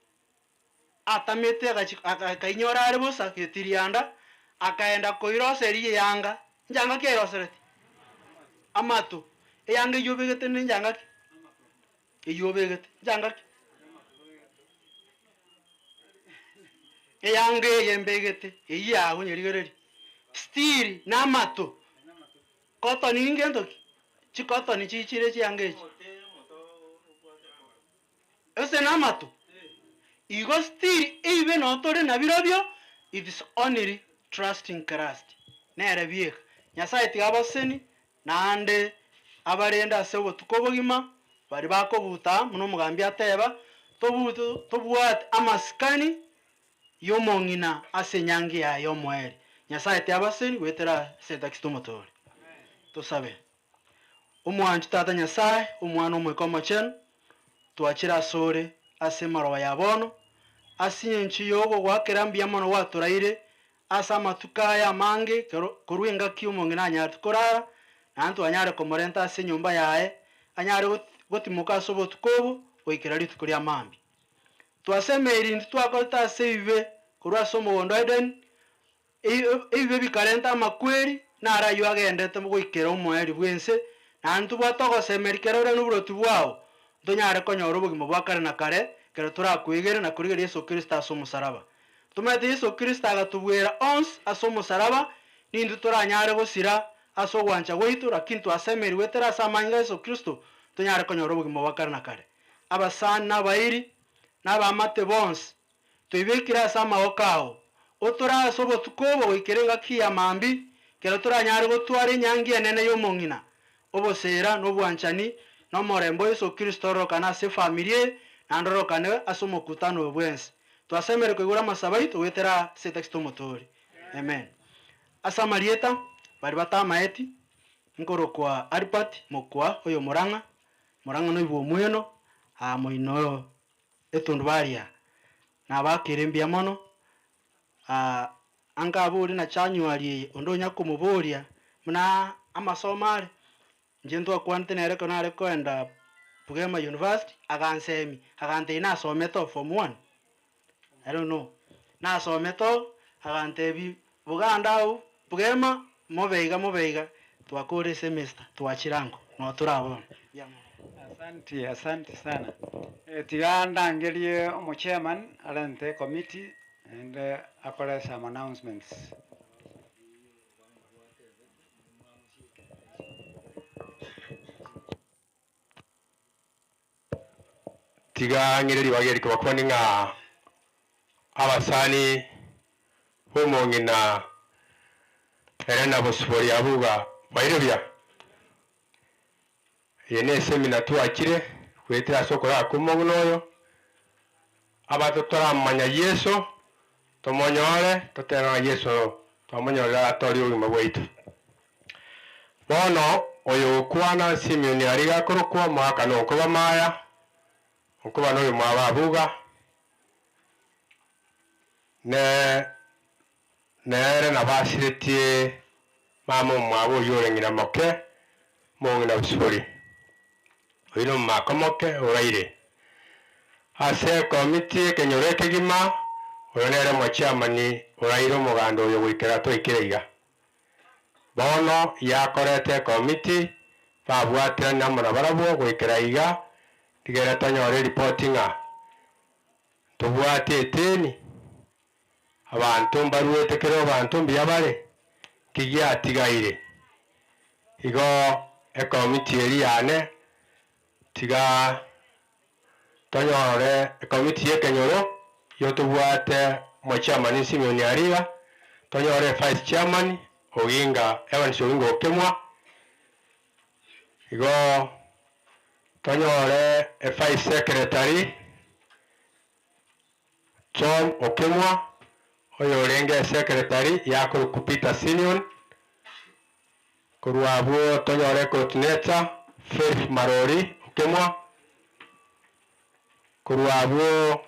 atamete agachi akainyora are bosa getirianda, akaenda koiroseria eyanga, enchanga ki airosereti? Amato. Eyanga eyio obegete ne enchanga ki? Eyio obegete, enchanga ki? Eyanga eye mbegete, eyio yago nyerigererie, still namato, cotton ngento ki? Chicotton chichire chianga echi. Ase namato. Igo still eibe notore nabirobio, it's only trusting Christ. Nere bieka. Nyasaye tiga abaseni naende abarende ase obotuko obogima, baria bakobuta buna omogambi ateba, tobute tobwate amasikani y'omong'ina ase enyangi yaye y'omoerio. Nyasaye tiga abaseni goetera ase etakisi tomotoori. Tosabe. Omwanchi Tata Nyasae, Omwana Omoika Omochenu, twachire asore ase emaroba ya bono, ase engencho y'ogogoakera mbuya mono gwatoraire ase amatuko aya amange ekero korwa engaki omong'ina anyarete korara, naende twanyare komorenta ase enyomba yaye, anyare gotimoka ase obotuko obo goikera rituko ria mambia. Twasemeiri intwe twakorete ase ebibe korwa ase omogondo o Edeni, Ebibe bikarenta amakweri, naro ayio agendete goikera omoerio bw'ense, naende ntobwate ogosemeria kera ore noboroti bwao, ntonyare konyora obogima bwa kare na kare, ekero torakwegere na korigereria Yeso Kristo ase omosaraba. Tomaete Yeso Kristo agatobuera onsi ase omosaraba, nintwe toranyare gosira ase ogwancha gwaito, lakini twasemeirwe goetera ase amanyinga a Yeso Kristo, tonyare konyora obogima bwa kare na kare. Abasani na abairi, na abaamate bonsi, Toibekire ase amaboko ao, otore ase obotuko obo goikera engaki ya mambia, ekero toranyare gotwara enyangi enene y'omong'ina, oboseera, na obwanchani, na omorembe o Yeso Kristo ororokane ase efamiri eye, naende ororokane ase omokutano oyo bwensi. Twasemeire koigora amasabo aito goetera ase etakisi tomotoori. Amen. Ase amarieta, baria batamaeti, nkorokwa Albert Mokwa oyo Murang'a, Murang'a noibwe omweno, aa moino oyo Etundubari aa, nabaakere mbuya mono, aa, anga abori na January eye, onde onya komoboria buna amasomo are, inche ntwakwanete nere ekero nare koenda Bugema University, agansemia, agantebia nasomete oo form one, I don't know, nasomete oo, agantebia boganda abwo Bugema mobe iga mobe iga, twakora esemester, twachire ango, noo tore aa bono. Mbuya mono. Asanti, asanti sana. Tiga ndangerie omochairman arente ecommittee naende akore some announcements. Tiga ng'ire ribaga eri kobakwania ng'a abasani b'omong'ina ere na bosibori abuga baire buya. Eye nesemina twachire goetera ase okorara kw'omong'ina oyo, abanto toramanya Yeso, tomonyore, totebe ng'a Yeso twamonyorire aratorie obogima bwaito. Bono oyo ogokwana Simioni aria iga akorokwa omogaka nokoba maya, okoba noyo mwabo abuga, ne nere nabo asiretie mama omwabo oyio ore ng'ina moke, omong'ina Bosibori, oyio nomomaka omoke oraire. Ase ekomiti y'ekenyoro ekegima, oyo nere omochiamani oraire omoganda oyo goikera twaikire iga. Bono yakorete ekomiti, babwaterane amo nabarabwo goikera iga, rigere tonyore eripoti ng'a ntobwate eteni, abanto mbaruete kera abanto mbuya bare, nki giatigaire. Igo ekomiti eria yane tiga tonyore ekomiti y'ekenyoro igo tobwate omochairman Simeon Ariga, tonyore evice chairman Oginga Evans Oginga Okemwa, igo tonyore evice secretary John Okemwa, oyorenge esecretary yakorokwa Peter Simeon, korwa abwo tonyore coordinator Faith Marori Okemwa, korwa abwo.